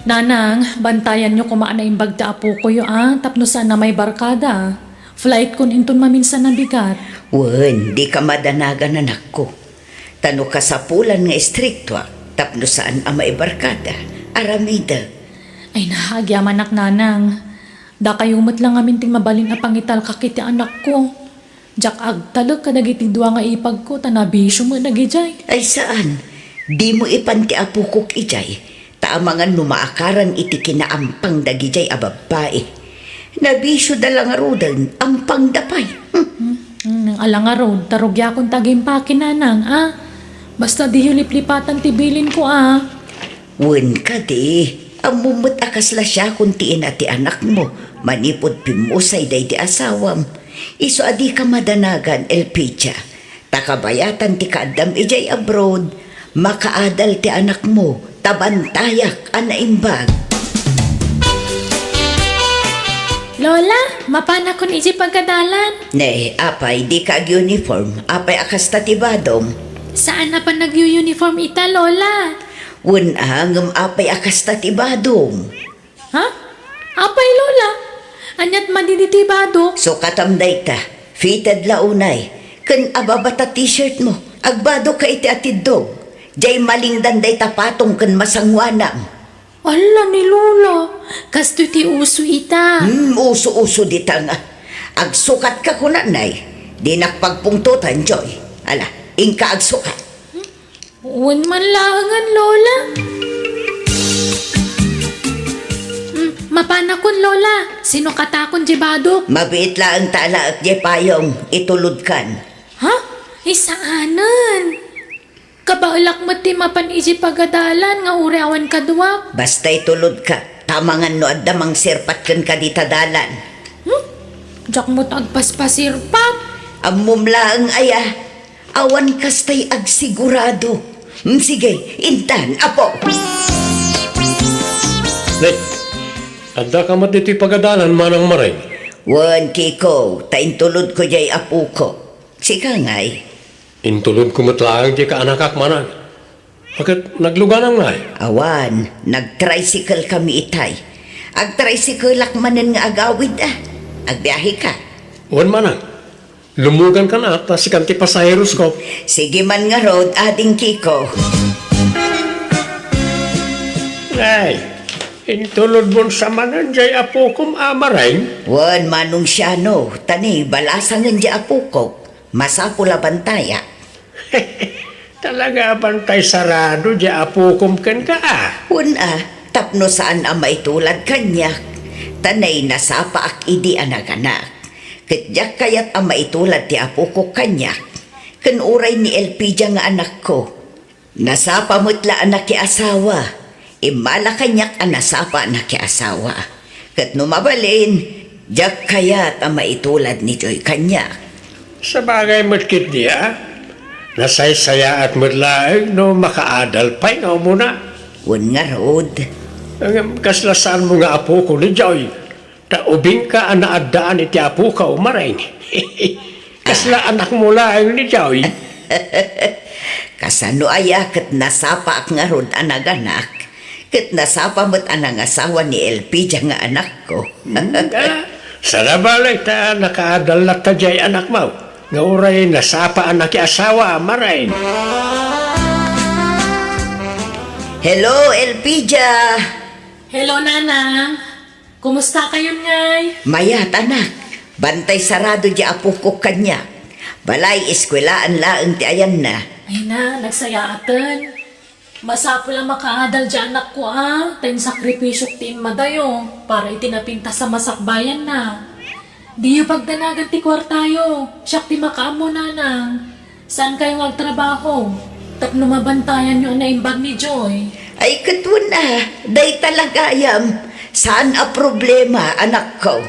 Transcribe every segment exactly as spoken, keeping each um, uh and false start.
Nanang, bantayanyo koma a naimbag ti apokoyo a, tapno saan a maibarkada. Flight kon inton maminsan a bigat. Wen, dika madanagan, anakko. Ta no kasapulan nga istriktoak, tapno saan a maibarkada. Aramidek. Ay na, agyamanak, Nanang. Dakayo met la ngamin ti mabalin a pangitalkak iti anakko. Diak agtalek kadagiti dua nga ipagko, ta nabisio met dagidiay. Ay saan, dimo ipan ti apokok idiay, ta amangan no maakaran iti kinaampang dagidiay a babbai. Nabisioda la ngaruden, ampangda pay. Hmm. Hmm, hmm, ala ngarud, ta rugiakon ta agimpake, Nanang, a? Basta diyo liplipatan ti bilinko, a? Wen kadi, ammom met a kasla siakon ti ina ti anakmo, manipud pimmusay daydi asawam. Isu a dika madanagan, Elpidia. Ta kabayatan ti kaaddam idiay abroad, makaadal ti anakmo, ta bantayak a naimbag. Lola, mapanakon idiay pagadalan. Ne, apay, dika ag-uniform. Apay a kasta ti badom? Saan a panagyu-uniform ita, Lola. Wen a, ngem apay a kasta ti badom? Ha? Apay, Lola? Aniat madi ditoy badok? Sukatam dayta. Fitted la unay. Ken ababa ta t-shirt mo. Agbadokka iti atiddog. Diay malingdan dayta patong ken masanguanam. Ala ni Lola, kastoy ti uso ita. Hmm, uso-uso dita nga. Agsukatka kunanay. Dinak pagpungtotan, Joy. Ala, inka agsukat. Wen man laengen, Lola. Mm, mapanakon, Lola. Sinukatakon diay badok. Mabiit laeng ta alaek diay payong, itulodkan. Ha? Ay saanen. Kabaelak met ti mapan idiay pagadalan nga uray awan kaduak. Basta itulodka, ta amangan no adda mangsirpat kenka dita dalan. Hmm? Diak met agpaspasirpat. Ammom laeng aya. Awan kastay agsigurado. Mm, sige, intan, apo. Ne, addaka met ditoy pagadalan, Manang Mareng? Wen, Kiko, ta intulodko diay apoko. Sika ngay? Intulodko met laeng diay kaanakak, Manang. Ket nagluganam ngay? Awan, nagtricycle kami itay. Agtricycle-ak manen nga agawid, a. Agbiaheka. Wen, Manang. Lumugankan a, ta sikan ti pasaherosko. Sige man ngarud, Ading Kiko. Ay, intulodmon sa manen diay apokom a Mareng? Wen, Manong Siano, ta ni balasangen diay apokok. Masapul a bantayak. Talaga a bantay sarado diay apokom kenka a? Wen a, tapno saan a maitulad kaniak. Ta nay nasapaak idi a naganak. Ket diak kayat a maitulad ti apokok kaniak. Ken uray ni Elpidia nga anakko. Nasapa met la a nakiasawa. Immala kaniak a nasapa a nakiasawa. Ket no mabalin, diak kayat a maitulad ni Joy kaniak. Sabagay met ketdi a, nasaysayaat met laeng no makaadal pay nga umuna. Wen ngarud. Ngem kasla saanmo nga apoko ni Joy, ta ubingka a naaddaan iti apokaw, Mareng. Kasla anakmo laeng ni Joy. Kasano aya ket nasapaak ngarud a naganak, ket nasapa met a nangasawa ni Elpidia nga anakko. Hmm, a, saan a bale ta nakaadal latta diay anakmo, nga uray nasapa a nakiasawa, Mareng. Hello, Elpidia! Hello, Nanang. Kumusta kayon ngay? Mayat, anak. Bantay sarado diay apokok kaniak. Balay, eskwelaan laeng ti ayanna. Ay na, nagsayaaten. Masapul a makaadal diay anakko a, ta insakripisyok ti immadayo para iti napintas a masakbayanna. Diyo pagdanagan ti kuartayo, siak ti makaammo, Nanang. Saankayo nga agtrabaho tapno mabantayanyo a naimbag ni Joy? Ay, ket wen a, dayta la gayam. Saan a problema, anakko.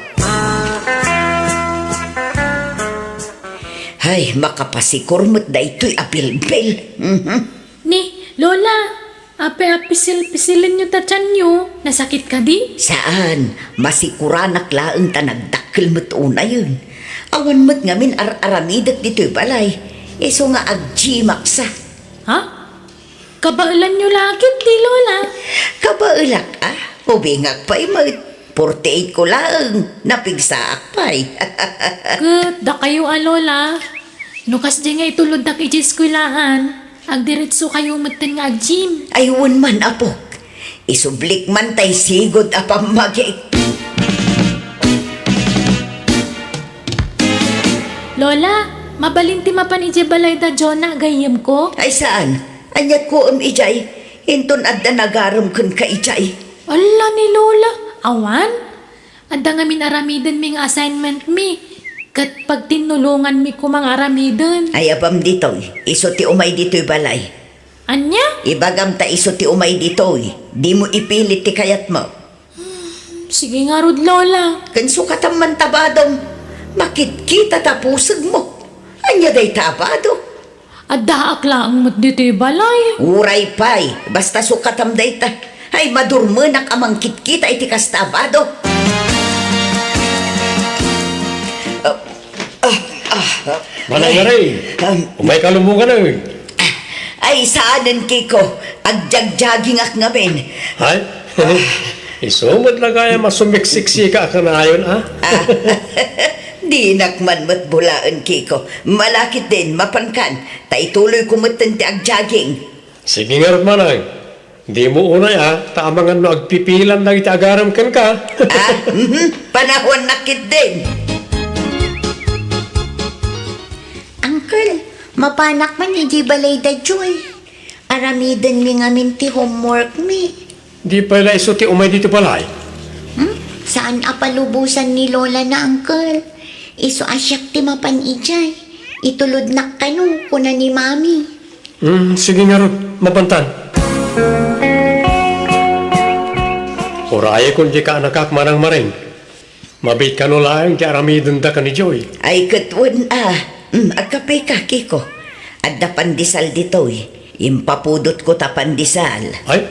Ay, makapasikur met daytoy a bilbil. Mhm. Ni, Lola, apay a pisil-pisilenyo ta tianyo? Nasakit kadi? Saan, masikuranak laeng ta nagdakkel met unayen. Awan met ngamin ar-aramidek ditoy balay. Isu nga ag-gym-ak sa. Ha? Kabaelanyo la ketdi, Lola? Kabaelak a? Ubingak pay met. Forty-eight ko laeng. Napigsaak pay. Ket dakayo a lola, no kasdi nga ituloddak idiay eskuelaan, agdiretso kayo metten nga ag-gym. Ay, wen man, apok. Isublik man tay sigud a pammagik. Lola, mabalin ti mapan idiay balay da Jonah, gayyemko? Ay, saan? Aniat ko em idiay? Inton adda nagarem kenka idiay. Alla ni Lola, awan? Adda ngamin aramidenmi nga assignment mi, ket pagtinnulonganmi koma nga aramiden. Ay, apam ditoy, isu ti umay ditoy balay. Ania? Ibagam ta isu ti umay ditoy, dimo ipilit ti kayatmo. Sige ngarud, Lola. Ken sukatam man ta badom. Makitkita ta pusegmo. Ania dayta a bado? Addaak laeng met ditoy balay. Uray pay, basta sukatam dayta. Ay, madurmenak a mangkitkita iti kasta a bado. Ah, ah, ah. Manang Mare, um, umay ka lumungan, eh. Ay, saanen, Kiko. Agjagjagingak ngamin. Ay? Isu met la gayam a sumiksiksika a kanayon, a? Ah, dinak man met bulaen, Kiko. Malakit din, mapankan. Ta ituloyko metten ti agjaging. Sige ngarud, manang. Dimo unay, a, ta amangan no agpipilan dagiti agarem kenka. Ah, mhm. Panawannak ketdin. Uncle, mapanak man idiay balay da Joy. Aramidenmi ngamin ti homeworkmi. Di pay la isu ti umay ditoy balay? Hmm? Saan a palubosan ni Lola na, Uncle? Isu a siak ti mapan idiay. Itulodnak kano, kuna ni Mami. Hmm, sige ngarud, mapantan. Urayekon dika, anakak, Manang Mare. Mabiit kano laeng ti aramidenda ken ni Joy. Ay, ket wen a. Hmm, agkapeka, Kiko. Adda pandesal ditoy. Impapudotko ta pandesal. Ay,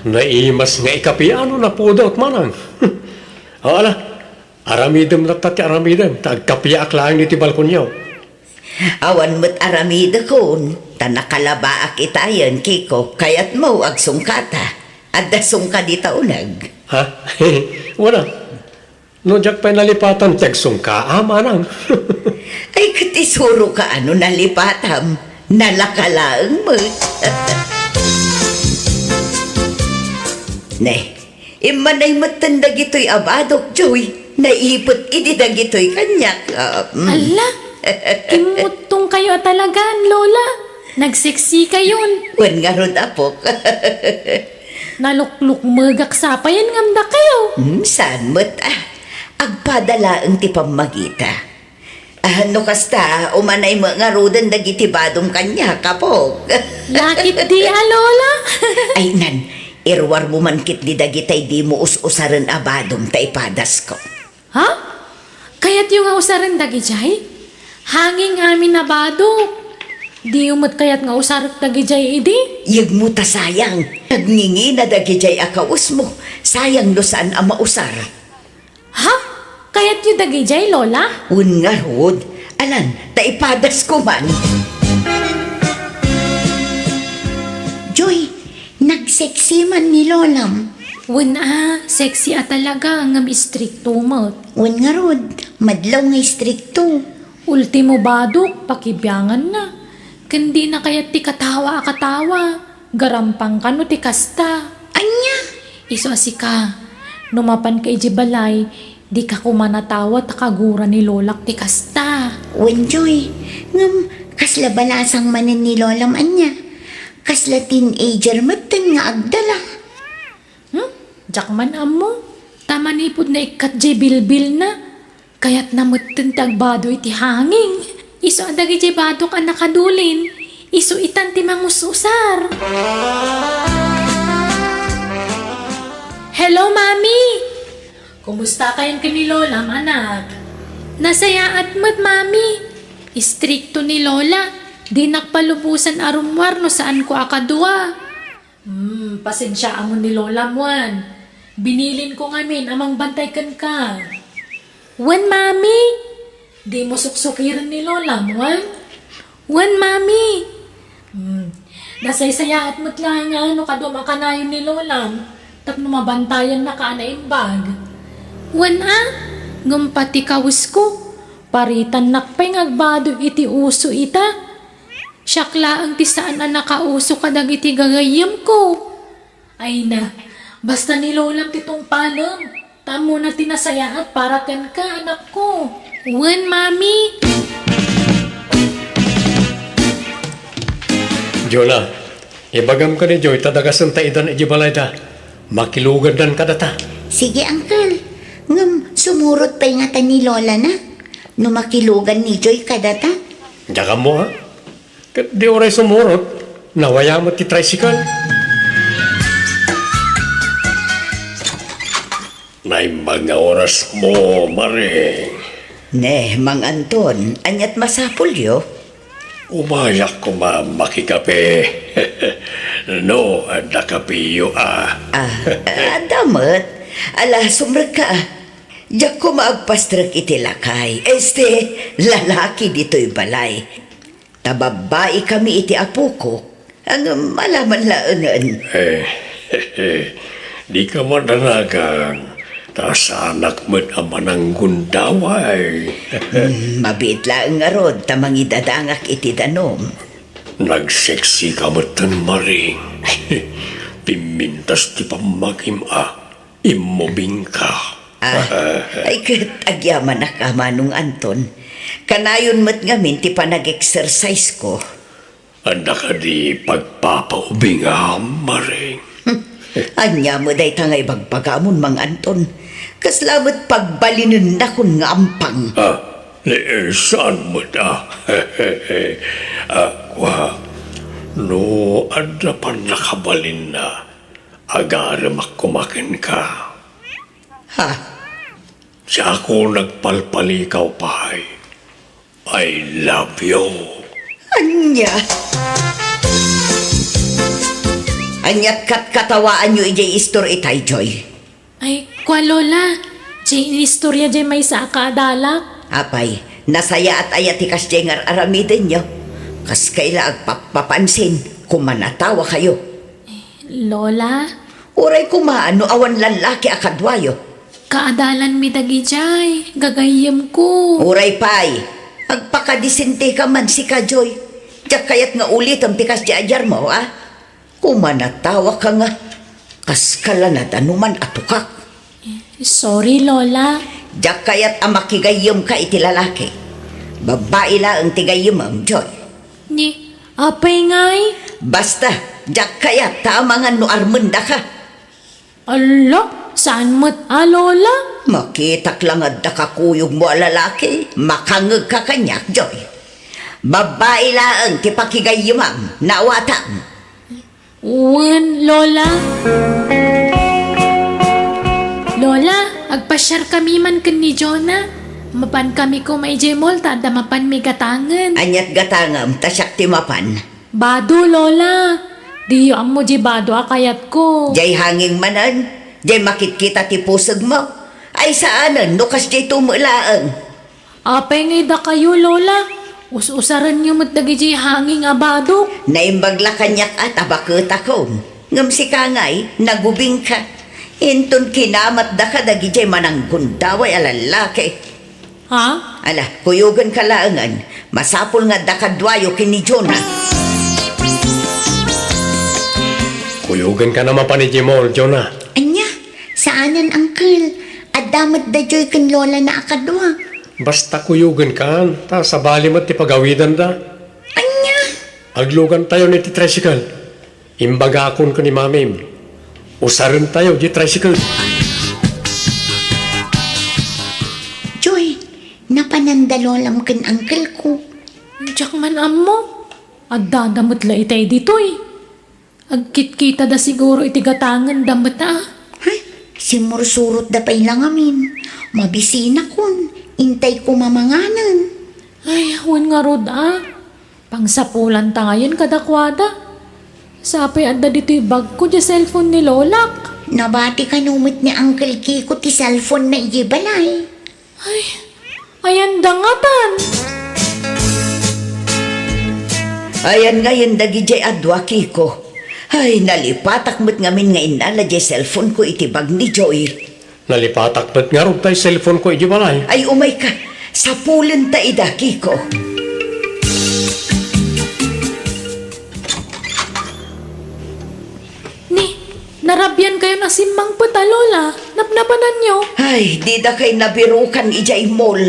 naimas nga ikapiano napudot, Manang. O, ala, aramidem latta ti aramidem, ta agkapiaak laeng iti balkonyo. Awan met aramidekon, ta nakalabaak itayen, Kiko. Kayatmo, agsungkata. Adda sungka dita uneg. Ha? Wala. No diak pay nalipatan ti agsungkaam, Manang. Ay, ket isuroka a no nalipatam. Nalaka laeng met. Ne, immanay metten dagitoy a badok, Joy. Naipet idi dagitoy kaniak. Ah, mm. Alla, kimmuttongkayo a talagan, Lola. Nagseksikayon. Wen ngarud, apok. Naluklukmegak sapayen ngem dakayo. Hmm, saan met, a. Agpada laeng ti pammagita. A, no kasta, umanay met ngaruden dagiti badom kaniak, apok. Lakit di a, Lola. Ay, nan, iruarmo man ketdi dagitay dimo us-usaren a badom ta ipadasko. Ha? Kayatyo nga usaren dagidiay? Hanging amin a badok. Diyo met kayat nga usarek dagidiay idi? Yegmo ta sayang. Nagngingina dagidiay a kawesmo. Sayang no saan a mausar. Ha? Kayatyo dagidiay, Lola? Wen ngarud. Alan, ta ipadasko man. Joy, nagseksi man ni Lolam. Wen a, sexy a talaga, ngem istrikto met. Wen ngarud, madlaw nga istrikto. Ultimo badok, pakibianganna. Ken dina kayat ti katawa a katawa. Garampang kano ti kasta. Ania? Isu a sika, no mapanka idiay balay, dika koma natawa ta kagura ni Lolak ti kasta. Wen, Joy, ngem kasla balasang manen ni Lolam ania? Kasla teenager metten nga agdala. Hmm? Diak man ammo. Ta manipud naikkat diay bilbilna, kayatna metten ti agbado iti hanging. Isu a dagidiay badok a nakadulin, isu itan ti mangus-usar. Hello, Mami! Kumusta kayon ken ni Lolam, anak? Nasayaat met, Mami. Istrikto ni Lola. Dinak palubosan a rummuar no saanko a kadua. Hmm, pasensiaam ni Lolam wen. Binilinko ngamin a mangbantay kenka. Wen, Mami. Dimo suksukiren ni Lolam wen? Wen, Mami. Hmm, nasaysayaat met laeng no kaduam a kanayon ni Lolam. tapno mabantayannak a naimbag. Wen a, ngem pati kawesko, paritannak pay nga agbado iti uso ita. Siak laeng ti saan a nakauso kadagiti gagayyemko. Ay na, basta ni Lolam ti tungpalem, ta ammona ti nasayaat para kenka, anakko. Wen, Mami. Jonah, ibagam ken ni Joy ta dagasenta idan idiay balayda. Makilugandan kadata. Sige, Uncle. Ngem sumurot pay ngata ni Lola na no makilugan ni Joy kadata. Diak ammo, ha? Ket di uray sumurot, nawaya met ti tricycle. Naimbag nga orasmo, Maring. Ne, Mang Anton, aniat masapulyo? Umayak koma makikape. No, adda kapeyo a. Ah, adda met. Ala, sumrekka a. Diak koma agpastrek iti lakay. Este, lalaki ditoy balay. Ta babbai kami iti apoko, ngem ala man laengen. Eh, dika madanagan, ta saanak met a mananggundaway. Hmm, mabiit laeng ngarud ta mangidadangak iti danum. Nagseksika metten, Maring. Pimmintas ti pammagim a. Immubingka. Ah, ay ket agyamanak a, Manong Anton. Kanayon met ngamin ti panag-exercise-ko. Adda kadi pagpapaubingam, Maring? Ania met dayta nga ibagbagamon, Mang Anton? Kasla met pagbalinennakon nga ampang. Ah, ni, eh, saan met a? Ah, kua, no adda pannakabalinna, agaremak koma kenka. Ha? Diakon agpalpalikaw pay. I love you. Ania? Aniat katkatawaanyo idiay istor itay, Joy? Ay, kua, Lola. Diay inistorya diay maysa a kaadalak. Apay, nasayaat aya ti kasdiay nga ar-aramidenyo? Kaskay la agpappapansin, kumanatawakayo. Lola? Uray kumaan no awan lallaki a kaduayo. Kaadalanmi dagidiay, gagayyemko. Uray pay, agpakadisenteka man sika, Joy. Diak kayat nga ulitem ti kasdiay a diarmo, a? Kumanatawaka nga, kaskala nadanuman a tukak. Sorry, Lola. Diak kayat a makigayyemka iti lalaki. Babbai laeng ti gayyemem, Joy. Ni, apay ngay? Basta, diak kayat ta amangan no armendaka. Ala, saan met a, Lola? Makitak la nga adda kakuyogmo a lalaki, makangngegka kaniak, Joy. Babbai laeng ti pakigayyemam, naawatam. Wen, Lola. Lola, agpasiarkami man ken ni Jonah. Mapankami koma idiay mall ta adda mapanmi gatangen. Aniat gatangem ta siak ti mapan? Bado, Lola. Diyo ammo diay bado a kayatko. Diay hanging manen, diay makitkita ti pusegmo. Ay saanen no kasdiay tumo laeng. Apay ngay dakayo, Lola? Us-usarenyo met dagidiay hanging a badok. Naimbag la kaniak a ta baketakon. Ngem sika ngay, nagubingka. Inton kinamatdaka dagidiay mananggundaway a lallaki. Ha? Ala, kuyogenka laengen. Masapul nga adda kaduayo ken ni Jonah. Kuyogenka na mapan idiay mall, Jonah. Ania? Saanen, Uncle. Adda met da Joy ken Lola na a kadua. Basta kuyogenkan, ta sabali met ti pagawidanda. Ania? Aglugantayon iti tricycle. Imbagakon ken ni Mamim. Usarentayo di tricycle. Joy, napananda Lolam ken Uncle ko. Diak man ammo. Addada met la itay ditoy. Agkitkitada siguro iti gatangenda met a. Hay, simmursurotda pay la ngamin. Mabisinakon. Intay ko mamanganen. Ay, wen ngarud a. Pangsapulanta ngayen kadakuada. Sapay adda ditoy bagko diay cellphone ni Lolak. Nabati kano met ni Uncle Kiko ti cellphone na idiay balay. Ay, ayan da ngatan. Ayan ngayen dagidiay a dua, Kiko. Ay, nalipatak met ngamin nga innala diay cellphone ko iti bag ni Joy. Nalipatak met ngarud tay cellphone ko iti balay. Ay, umayka. Sapulenta ida, Kiko. Ni, narabian kayon a simmangpet a, Lola. Napnapananyo? Ay, dida kay nabirukan idiay mall.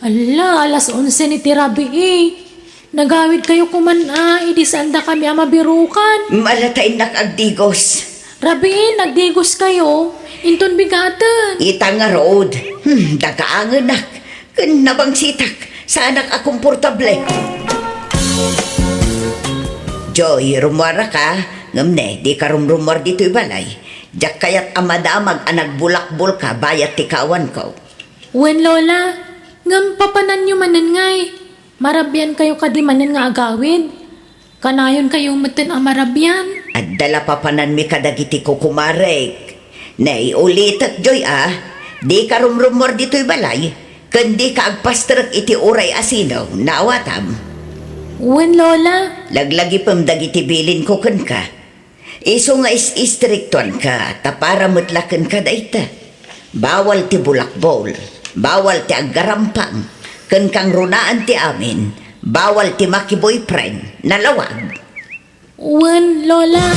Ala, alas onse ni ti rabii. Nagawid kayo koman a, idi saanda kami a mabirukan. Ala ta innak agdigos. Rabiin, nagdigos kayo. Inton bigaten. Ita ngarud. Hmm, dakaangenak. Ken nabangsitak. Saanak a komportable. Joy, rummuaraka. Ngem ne, dika rumrummuar ditoy balay. Diak kayat a madamag a nagbulakbolka bayat ti kawanko. Wen, Lola. Ngem papananyo manen ngay. Marabian kayo kadi manen nga agawid? Kanayon kayo metten a marabian? Adda la papananmi kadagiti kukumarek. Nay, ulitek, Joy, a. Dika rumrummuar ditoy balay, ken dika agpasterek iti uray a sino, naawatam. Wen, Lola. Laglagipem dagiti bilinko kenka. Isu nga is-istriktuanka, ta para met la kenka dayta. Bawal ti bulakbol, bawal ti aggarampang, ken kangrunaan ti amin, bawal ti makiboyfriend, nalawag. Wen, Lola.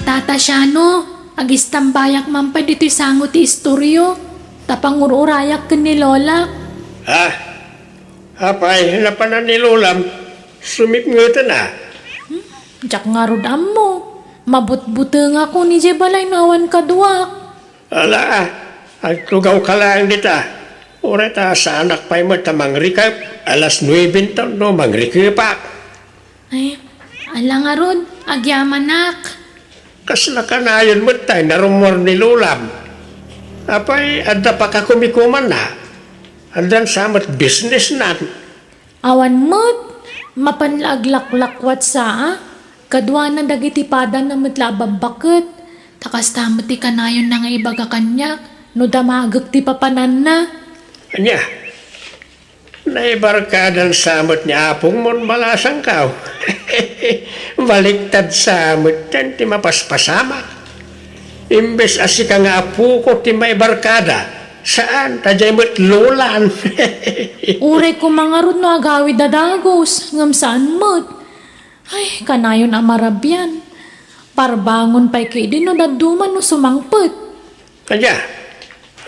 Tata Shano, agistambayak man pay ditoy sango ti istoryo, ta pangur-urayak ken ni Lola. Ah, Apay, napanan ni Lolam, sumipngeten a. Hmm? Diak ngarud ammo. Mabutbutengakon idiay balay no awan kaduak. Ala, agtugawka laeng dita. Uray ta saanak pay met a mangrikep, alas nuebe no mangrikepak. Ay, ala ngarud, agyamanak. Kasla kanayon met tay narummuar ni Lolam. Apay, adda pakakumikumanna? Addan sa met businessnan? Awan met, mapan la aglaklakwat sa, a? Kaduana dagiti padanna met la a babbaket. Ta kasta met ti kanayonna nga ibaga kaniak, no damagek ti papananna. Ania? Naibarkadan sa met ni apongmon, balasangko. Baliktad sa met ti mapaspasamak. Imbes a sika nga apoko ti maibarkada, saan, ta diay met lolan. Uray koma ngarud no agawid a dagus, ngem saan met. Ay, kanayon a marabian. Parbangon pay ketdi no dadduma no sumangpet. Ania?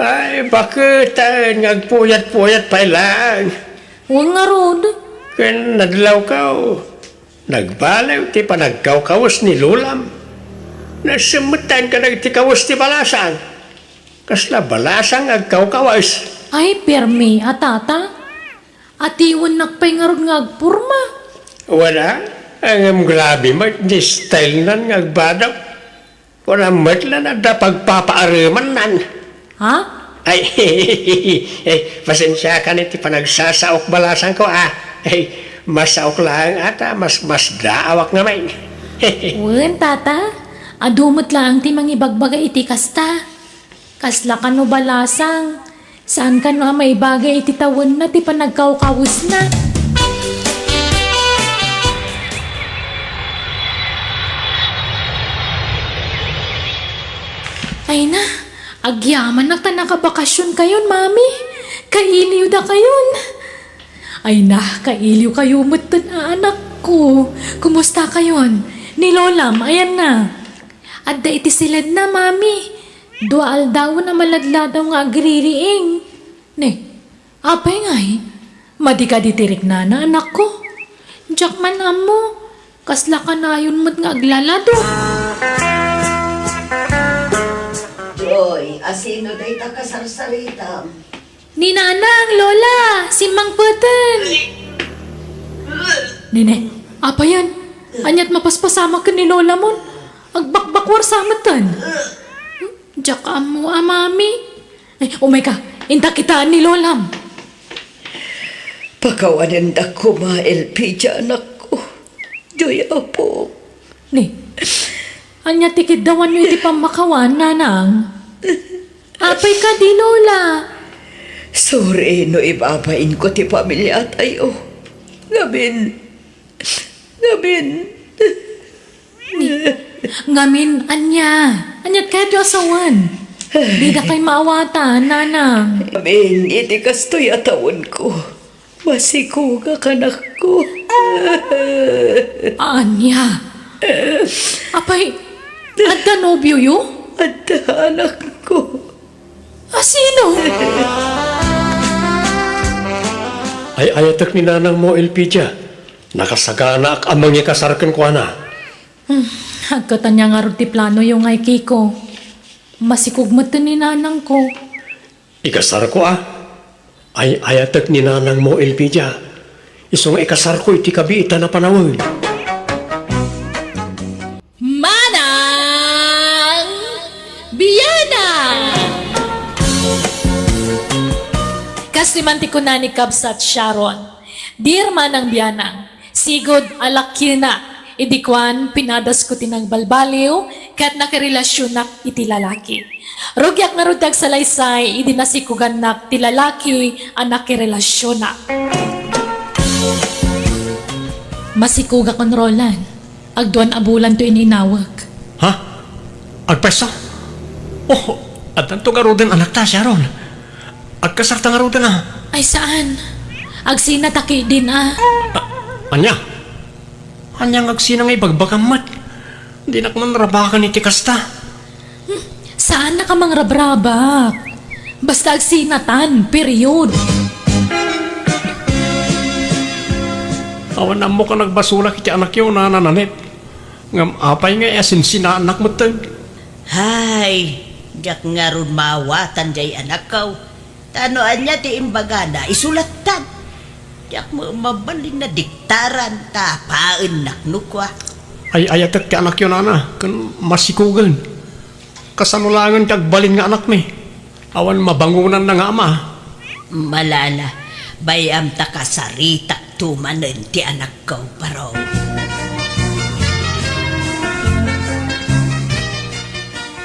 Ay, baketaen nga agpuyat-puyat pay laeng. Wen ngarud. Ken nadlawko, nagbaliw ti panagkawkawes ni lolam. Nasemmettaen kadagiti kawes ti balasang. Kasla balasang nga agkawkawes? Ay, permi a, tata. Atiwennak pay ngarud nga agporma. Wala, ngem grabe met ti style nan nga agbadok. Kuna met la adda pagpapaaremannan. Ha? Ay, eh, pasensiakan iti panagsasaok, balasangko, a. Eh, masaok laeng a ta masmasdaawak ngamin. Wen, tata, adu met laeng ti mangibagbaga iti kasta. Kasla kano balasang, saan kano a maibaga iti tawenna ti panagkawkawesna. Ay na, agyamanak ta nakabakasionkayon, Mami. Kailiwdakayon. Ay na, kailiwkayo metten a anakko. Kumustakayon? Ni Lolam, ayanna? Adda iti siledna, Mami. Dua aldawen a maladladaw nga agririing. Ne, apay ngay? Madi kadi ti riknana, anakko? Diak man ammo. Kasla kanayon met nga aglalado. Joy, asino dayta kasarsaritam? Ni Nanang, Lola, simmangpeten. Nene, apayen? Ania't mapaspasamak ken ni Lolamon? Agbakbakuar sa metten. Diak ammo a, Mami. Ay, umayka, inta kitaan ni Lolam. Pakawanendak koma, Elpidia, anakko. Joy, apo. Ni, ania ti kiddawanyo iti pammakawan, Nanang? Apay kadi, Lola? Sorry no ibabainko ti pamiliatayo. Ngamin, ngamin, Ngamin, ania? Ania kayatyo a sawen? Didakay maawatan, nanang. Amin, iti kastoy a tawenko, masikogak, anakko. Ania? Apay, adda nobioyo? Adda, anakko. A sino? Ay-ayatek ni nanangmo, Elpidia. Nakasaganaak a mangikasar kenkuana. Hmm, agkatanya ngarud ti planoyo ngay, Kiko. Masikog met ni nanangko. Ikasarko a. Ay-ayatek ni nanangmo, Elpidia. Isu nga ikasarko iti kabiitan a panawen. Manang Biana! Kas ti man ti kuna ni Kabsat Sharon, "Dear Manang Bianang, sigud a lucky-na, idi kuan, pinadasko ti nagbalbaliw ket nakirelasionak iti lalaki. Rugiak ngarud ti agsalaysay idi nasikogannak ti lalaki a nakirelasionak." Masikogakon, Roland. Agduan a bulan to ininawek. Ha? Agpayso? Oh, addanto ngaruden anakta, Sharon. Agkasarta ngaruden a. Ay, saan. Agsinata ketdin a. A-, ania? Ania nga agsina nga ibagbagam met? Dinak man rabaken iti kasta. Hmm, saannak a mangrabrabak. Basta agsinatan, period. Awan ammok a nagbasolak iti anakyo, Nana Nanette. Ngem apay nga iasinsinaannak metten? Hay, diak ngarud maawatan jay anakko. Ta no ania ti imbagana, isu lattan. Diak met mabalin a diktaran ta apaennak no kua. Ay-ayatek ti anakyo, Nana, ken masikogen. Kasano laengen ti agbalin nga anakmi? Awan mabangonanna nga ama. Malala, bay-am ta kasaritakto manen ti anakko, Paro.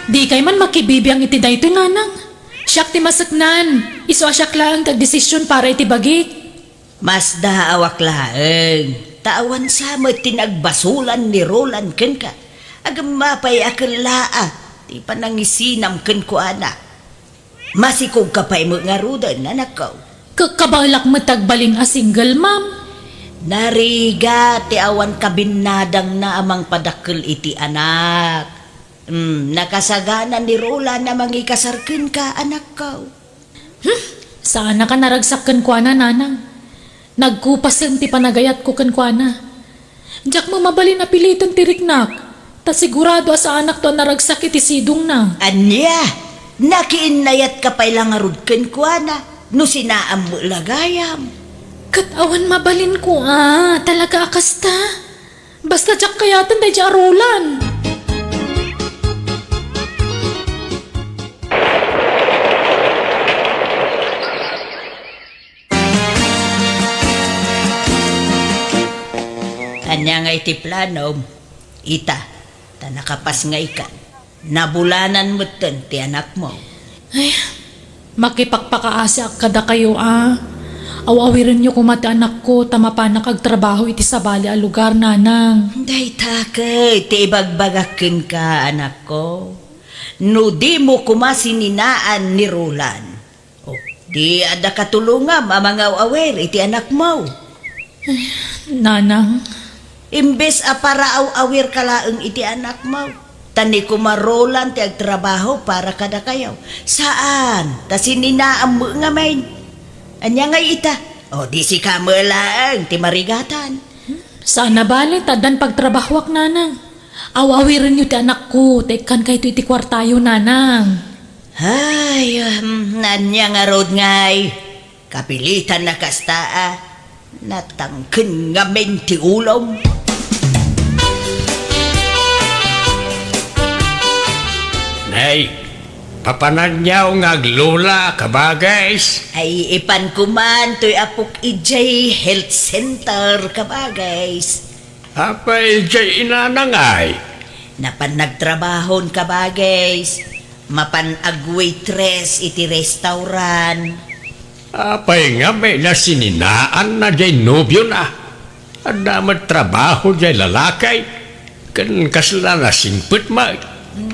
Dikay man makibibiang iti daytoy, nanang. Siak ti maseknan. Isu a siak laeng ti agdesisyon para iti bagik. Masdaawak laeng, ta awan sa met ti nagbasolan ni Roland kenka. Agem apay a kellaat ti panangisinam kenkuana. Masikogka pay met ngaruden, anakko. Ka-, kabaelak met agbalin a single mom. Narigat ti awan kabinnadangna a mangpadakkel iti anak. Hmm, nakasagana ni Roland a mangikasar kenka, anakko. Hmm, saannak a naragsak kenkuana, nanang. Nagkupasen ti panagayatko kenkuana. Diak met mabalin a piliten ti riknak, ta sigurado a saanakto a naragsak iti sidongna. Ania? Nakiinnayatka pay la ngarud kenkuana, no sinaam met la gayam. Ket awan mabalinko a, talaga a kasta. Basta diak kayaten daydiay a Roland. Ania nga iti planom? Ita, ta nakapasngaykan. Nabulanan metten ti anakmo. Ay, makipakpakaasiak kadakayo a. Aw-awirenyo koma ti anakko ta mapanak agtrabaho iti sabali a lugar, nanang. Dayta ket ti ibagbagak kenka, anakko. No dimo koma sininaan ni Roland, o, di adda katulongam a mangaw-awir iti anakmo. Nanang. Imbes a paraaw-awirka laeng iti anakmo, ta ni koma Roland ti agtrabaho para kadakayo. Saan, ta sininaam met ngamin. Ania ngay ita? O, di sika met laeng ti marigatan. Saan a bale, ta addan pagtrabahoak, nanang. Aw-awirenyo ti anakko, ta ikkankayto iti kuartayo, nanang. Ay, um, ania ngarud ngay? Kapilitan a kasta a, natangken ngamin ti ulom. Nay, papananyaw nga aglola, kabagays? Ay, ipan koman toy apok idiay health center, kabagays. Apay, jay inanangay? Napan nagtrabahon, kabagays. Mapan agwaitress iti restaurant. Apay ngamin a sininaanna jay nobiona? Adda met trabaho jay lalaki? Ken kasla nasingpet met.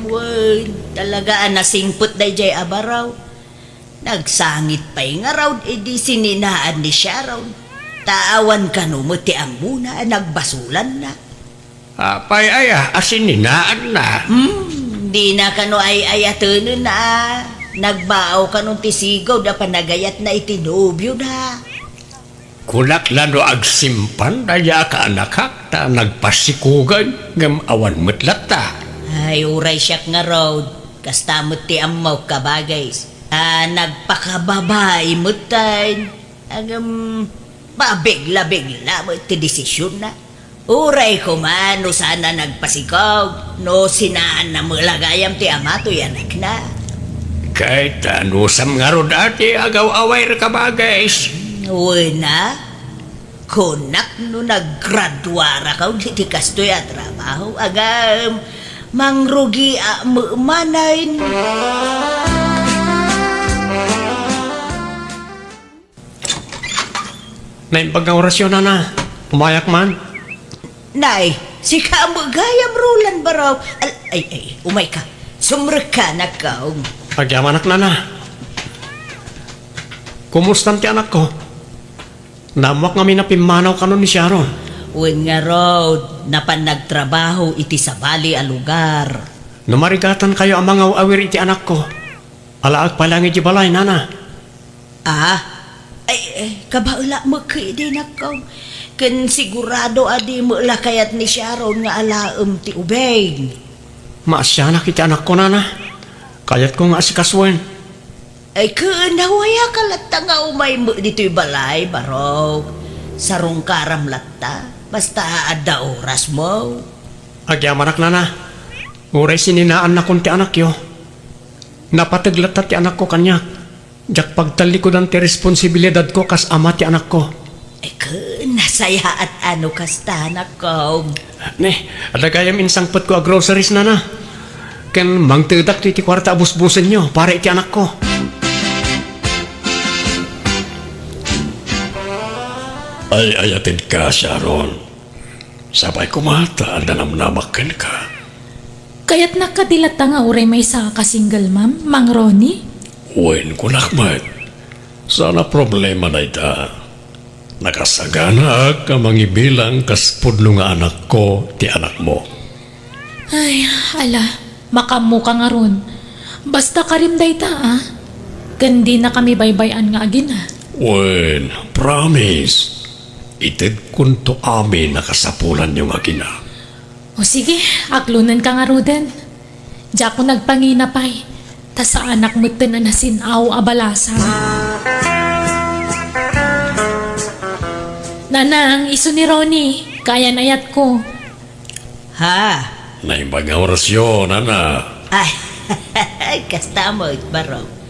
Wen, talaga a nasingpet daydiay a baro. Nagsangit pay ngarud idi sininaan ni Sharon. Ta awan kano met ti ammona a nagbasolanna. Apay aya a sininaanna? Hmm, dina kano ay-ayatenen a nagbao kano ti sigud a panagayatna iti nobiona. Kunak la no agsimpan daydiay a kaanakak ta nagpasikugen ngem awan met latta. Ay, uray siak ngarud, kasta met ti ammok, kabagis, a nagpakababai metten. Ngem, pabigla-bigla met ti desisionna. Uray koma no saan a nagpasikog, no sinaanna met la gayam ti ama toy anakna. Ket anusam ngarud a ti agaw-awayka, kabagis? Wen a, kunak no naggraduaraka iti kastoy a trabaho, agam, mangrugiak met manen. Naimbag nga orasyo, nana. Umayak man. Nay, sika met gayam, Roland, baro. Al-, ay, ay, umayka. Sumrekka, anakko. Agyamanak, nana. Kumustan ti anakko? Naammoak ngamin a pimmanaw kanon ni Sharon. Wen ngarud, napan nagtrabaho iti sabali a lugar. No marigatankayo a mangaw-awir iti anakko, alaek pay laeng idiay balay, nana. Ah? Ay, ay, kabaelak met ketdi, anakko. Ken sigurado a di met la kayat ni Sharon nga alaem ti ubing. Maasianak iti anakko, nana. Kayatko nga asikasuen. Ay, ken awayak latta nga umay met ditoy balay, baro. Sarungkaram latta, basta adda orasmo. Agyamanak, nana. Uray sininaannakon ti anakyo, napateg latta ti anakko kaniak. Diak pagtallikudan ti responsibilidadko kas ama ti anakko. Ay, ken nasayaat a no kasta, anakko. Ne, adda gayam insangpetko a groceries, nana. Ken mangtedak ti, ti kuarta a busbusenyo para iti anakko. Ay-ayatedka, Sharon. Sapay koma ta adda namnama kenka. Kayatnak kadi latta nga uray maysaak a single mom, Mang Ronnie? Wen, kunak met. Saan a problema dayta. Nakasaganaak a mangibilang kas pudno nga anakko ti anakmo. Ay, ala, makaammoka ngarud. Basta karim dayta, a? Ken dinakami baybay-an nga agina. Wen, promise. Itedkonto amin a kasapulanyo nga agina. O sige, aklonenka ngaruden. Diakon agpangina pay, ta saanak metten a nasin-aw a balasang. Nanang, isu ni Ronnie, kayan-ayatko. Ha? Naimbag nga orasyo, nana. Ay, kasta met, baro.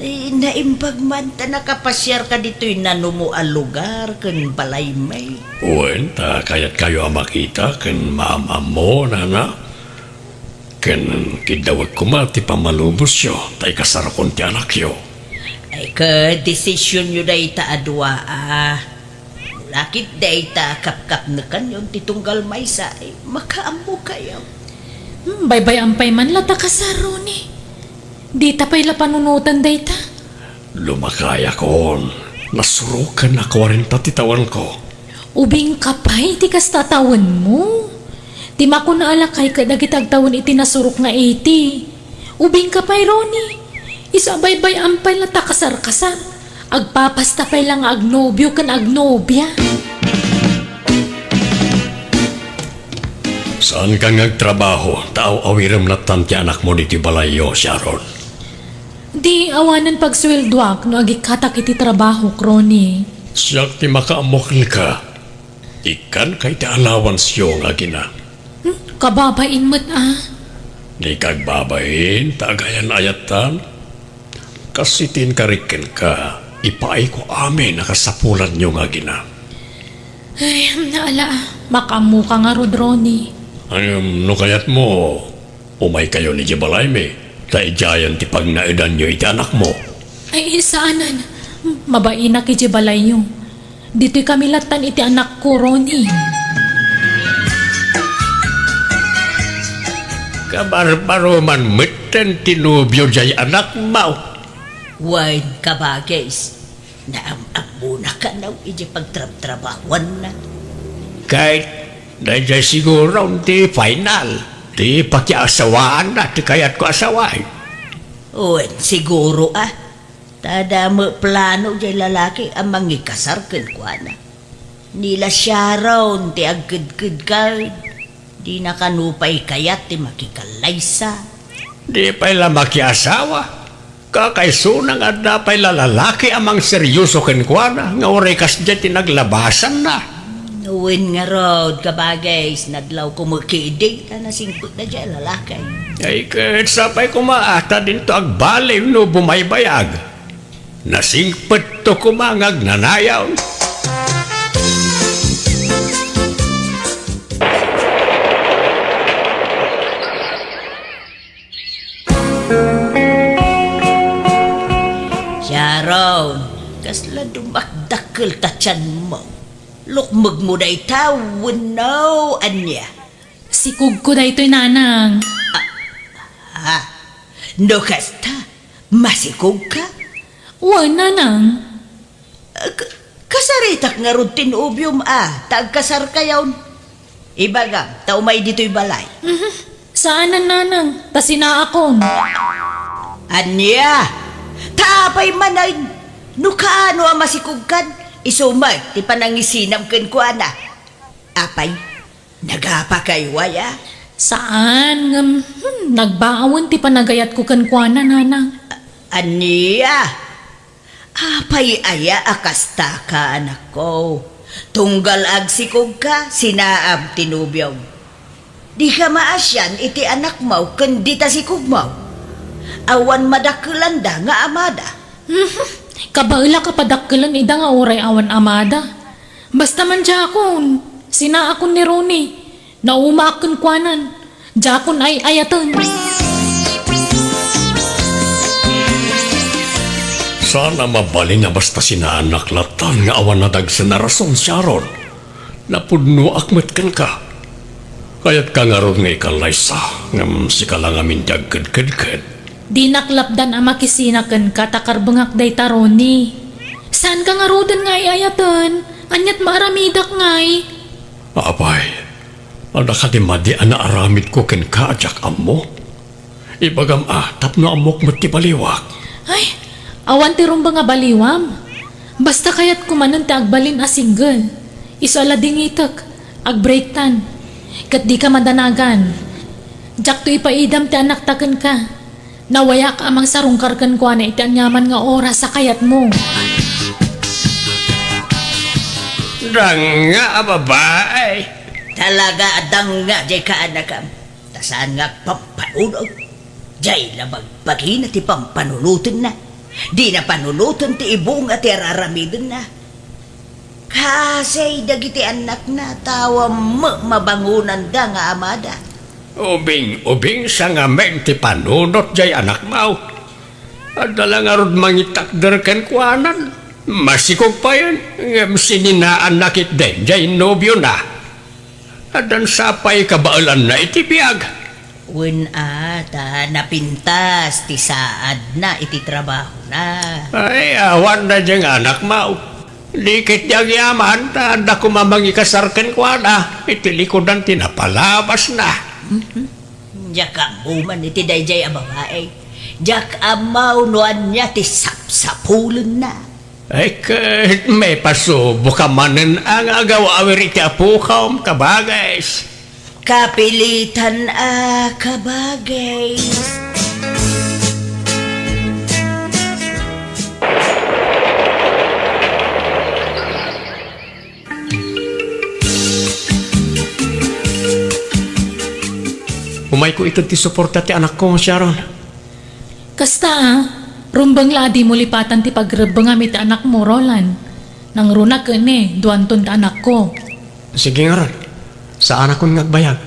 Ay, naimbag man ta nakapasiarka ditoy nanumo a lugar ken balaymi. Wen, ta kayatkayo a makita ken maam-ammo, nana. Ken kiddawek koma ti pammalubosyo ta ikasarokon ti anakyo. Ay, ket desisionyo dayta a dua, a. Lakit dayta a kapkapnekanyon ti tunggal maysa, ay, makaammokayo. Hmm, baybay-am pay man la ta kasar, Ronnie. Dita pay la panunotan dayta. Lumakayakon, nasuroken a kuarenta ti tawenko. Ubingka pay ti kasta a tawenmo. Ti makuna a lakay ket dagiti agtawen iti nasurok nga eighty. Ubingka pay, Ronnie. Isu a baybay-am pay la ta kasar-kasar. Agpapasta pay la nga agnobio ken agnobia. Saankan nga agtrabaho, ta aw-awirem lattan ti anakmo ditoy balayyo, Sharon. Di awanen pagsueldoak no agikkatak iti trabahok, Ronnie. Siak ti makaammo kenka. Ikkanka iti allowanceyo nga agina. Hmm, kababain met, a. Dika agbabain, ta agayan-ayattan. Kas iti inkarik kenka, ipaayko amin a kasapulanyo nga agina. Ay, ala, makaammoka ngarud, Ronnie. Ngem no kayatmo, umaykayon idiay balaymi, ta idiayen ti pagnaedanyo iti anakmo. Ay, saanen. Mabainak idiay balayyo. Ditoy kami lattan iti anakko, Ronnie. Kabarbaro man metten ti nobio jay anakmo. Wen, kabagis, naam-ammona kano iti pagtrabtrabahuanna. Ket dayjay siguro ti final ti pakiasawaanna ti kayatko a sawen. Wen, siguro a. Ta adda met plano jay lalaki a mangikasar kenkuana. Ni la Sharon ti agkedkedka, dina kano pay kayat ti makikallaysa. Di pay la makiasawa. Kakaisuna nga adda pay la lalaki a mangserioso kenkuana nga uray kasdiay ti naglabasanna. Wen ngarud, kabagis, nadlawko met ketdi ta nasingpetna jay lalaki. Ay, ket sapay koma ta dinto agbaliw no bumaybayag. Nasingpetto koma nga agnanayon. Sharon, kasla dumakdakkel ta tianmo. Lukmegmo dayta wenno ania? Sikogko daytoy, nanang. Ah, no kasta, masikogka? Wen, nanang. K-, kasaritak ngarud ti nobiom a ta agkasarkayon. Ibagam ta umay ditoy balay. Mhm. Saanen, nanang, ta sinaakon. Ania? Ta apay manen? No kaano a masikogkan, isu met ti panangisinam kenkuana. Apay, nagapakay aya? Saan, ngem, hmm, nagbaawen ti panagayatko kenkuana, nanang. Ania? Apay aya a kastaka, anakko? Tunggal agsikogka, sinaam ti nobiom. Dika maasian iti anakmo ken dita sikogmo. Awan madakkelanda nga amada. Mhm. Kabaelak a padakkelen ida nga uray awan amada. Basta man diakon, sinaakon ni Ronnie. Naumaak kenkuanan. Diakon ay-ayaten. Saan a mabalin a basta sinaanak latan nga awan nadagsen a rason, Sharon. Napudnoak met kenka. Kayatka ngarud nga ikallaysa, ngem sika la ngamin ti agkedkedked. Dinak lapdan a makisina kenka ta karbengak dayta, Ronnie. Saanka ngaruden nga ay-ayaten? Aniat maaramidak ngay? Apay, adda kadi madi a naaramidko kenka a diak ammo? Ibagam a, tapno ammok met ti baliwak. Ay, awan ti rumbeng a baliwam. Basta kayatko manen ti agbalin a single. Isu a ladingitek, agbreaktan. Ket dika madanagan. Diakto ipaidam ti anakta kenka. Nawayak a mangsarungkar kenkuana iti aniaman nga oras a kayatmo. Danga a babai. Talaga a danga jay kaanakam. Ta saan nga agpampanunot. Jay la bagbagina ti pampanunotenna. Dina panunoten ti ibunga ti ar-aramidenna. Kasay dagiti annakna, ta awan met mabangonanda nga amada. Ubing-ubing sa ngamin ti panunot jay anakmo. Adda la ngarud mangitakder kenkuanan. Masikog payen, ngem sininaanna ketdi jay nobiona. Addan sapay kabaelanna iti biag. Wen a, ta napintas ti saadna iti trabahona. Ay, awan daydiay nga anakmo. Di ketdi agyaman ta adda koma mangikasar kenkuana iti likudan ti napalabasna. Mhm. Diak ammo man iti daydiay a babai. Diak ammo no ania ti sapsapulenna. Ay, ket maipasuboka manen a nga agaw-awir iti apokom, kabagis. Kapilitan a kabagis. Umayko ited ti suporta ti anakko, Sharon. Kasta a, rumbeng la a dimo lipatan ti pagrebbengam iti anakmo, Roland. Nangruna ken ni, duanton ti anakko. Sige ngarud, saanakon nga agbayag.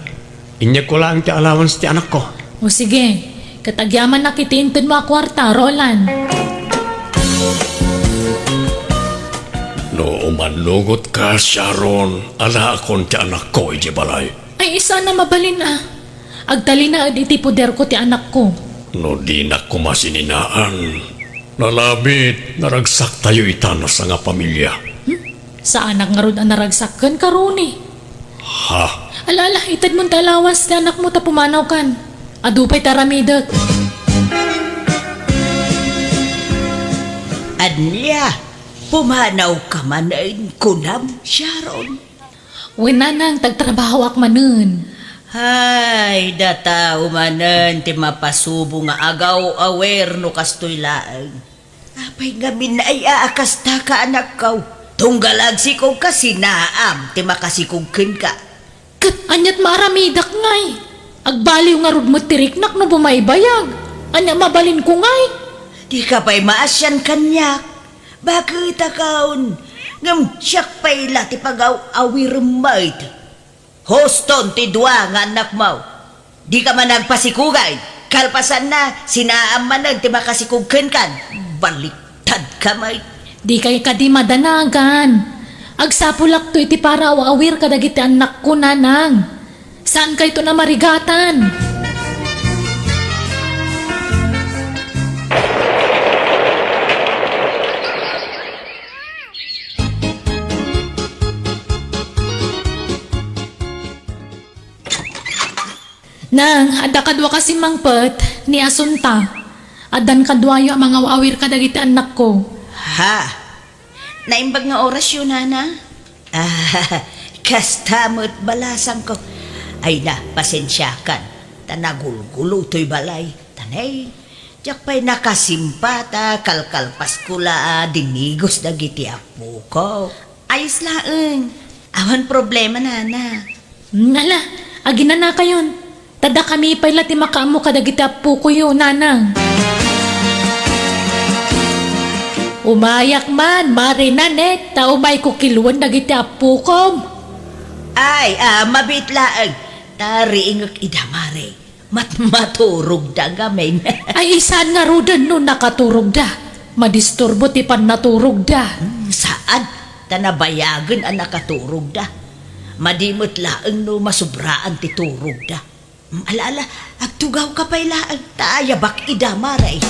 Inyegko laeng ti allowance ti anakko. O sige, ket agyamannak iti intedmo a kuarta, Roland. No umannugotka, Sharon, alaakon ti anakko idiay balay. Ay, saan a mabalin a. Agtalinaed iti poderko ti anakko. No dinak koma sininaan, nalabit, naragsaktayo ita a sangapamilia. Hmm? Saanak ngarud a naragsak kenka, Ronnie. Ha? Ala, ala, itedmon ti alawas ti anakmo ta pumanawkan. Adu pay ti aramidek. Ania? Pumanawka manen, kunam, Sharon? Wen, nanang, ta agtrabahoak manen. Ay, dataw manen ti mapasubo nga agaw-awer no kastoy laeng. Apay ngamin ay aakastaka, anakko? Tunggal agsikogka, sinaam ti makasikog kenka. Ket aniat maaramidak ngay? Agbaliw ngarud met ti riknak no bumaybayag. Ania mabalinko ngay? Dika pay maasian kaniak. Baket a kaon, ngem siak pay la ti pagaw-awirem met. Huston ti dua nga annakmo. Dika man agpasikogay. Kalpasanna, sinaam manen ti makasikog kenkan. Baliktadka met. Dikay kadi madanagan. Agsapulakto iti para aw-awir kadagiti annakko, nanang. Saankayton a marigatan. Nang, adda kadua kasi mangpet ni Asunta. Addan kaduayo a mangaw-awir kadagiti annakko. Ha? Naimbag nga orasyo, nana? Ah, kasta met balasangko. Ay na, pasensiakan. Ta nagulgulo toy balay. Tanay, diak pay nakasimpa ta kalkalpasko la a dinigos dagiti appoko. Ayos laeng. Awan problema, nana. Hmm, ala, aginanakayon. Ta dakami pay la ti makaammo kadagiti appokoyo, nanang. Umayak man, Mare Nanette, ta umayko kiluen dagiti appokom. Ay, ah, mabiit laeng. Ta riingek ida, Mare. Mat-, maturogda ngamin. Ay, saan ngaruden no nakaturogda? Madisturbo ti pannaturogda. Hmm, saan? Ta nabayagen a nakaturogda. Madi met laeng no masubraan ti turogda. Hmm, ala, ala, agtugawka pay laeng, ta ayabak ida, Mare.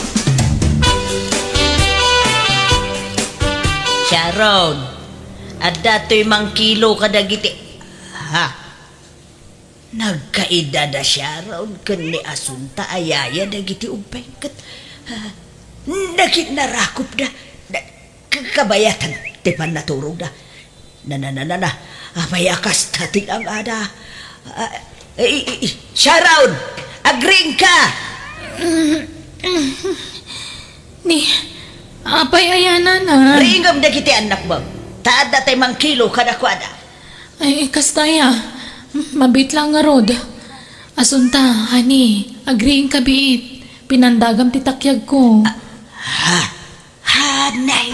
Sharon, adda toy mangkilo kadagiti, ha? Nagkaida da Sharon ken ni Asunta a yaya dagiti ubbing ket, ah, naginnarakopda. Na, ka-, kabayatan ti pannaturogda. Na, na, na, na, na. Apay a kasta ti langada? Ah, i, i, i, Sharon! Agriingka! Ni, apay aya, nana? Riingem dagiti annakmo. Ta adda tay mangkilo kadakuada. Ay, kasta aya. Mabiit la ngarud. Asunta, honey, agriingka biit. Pinandagam ti takyagko. Ah, ha? Honey.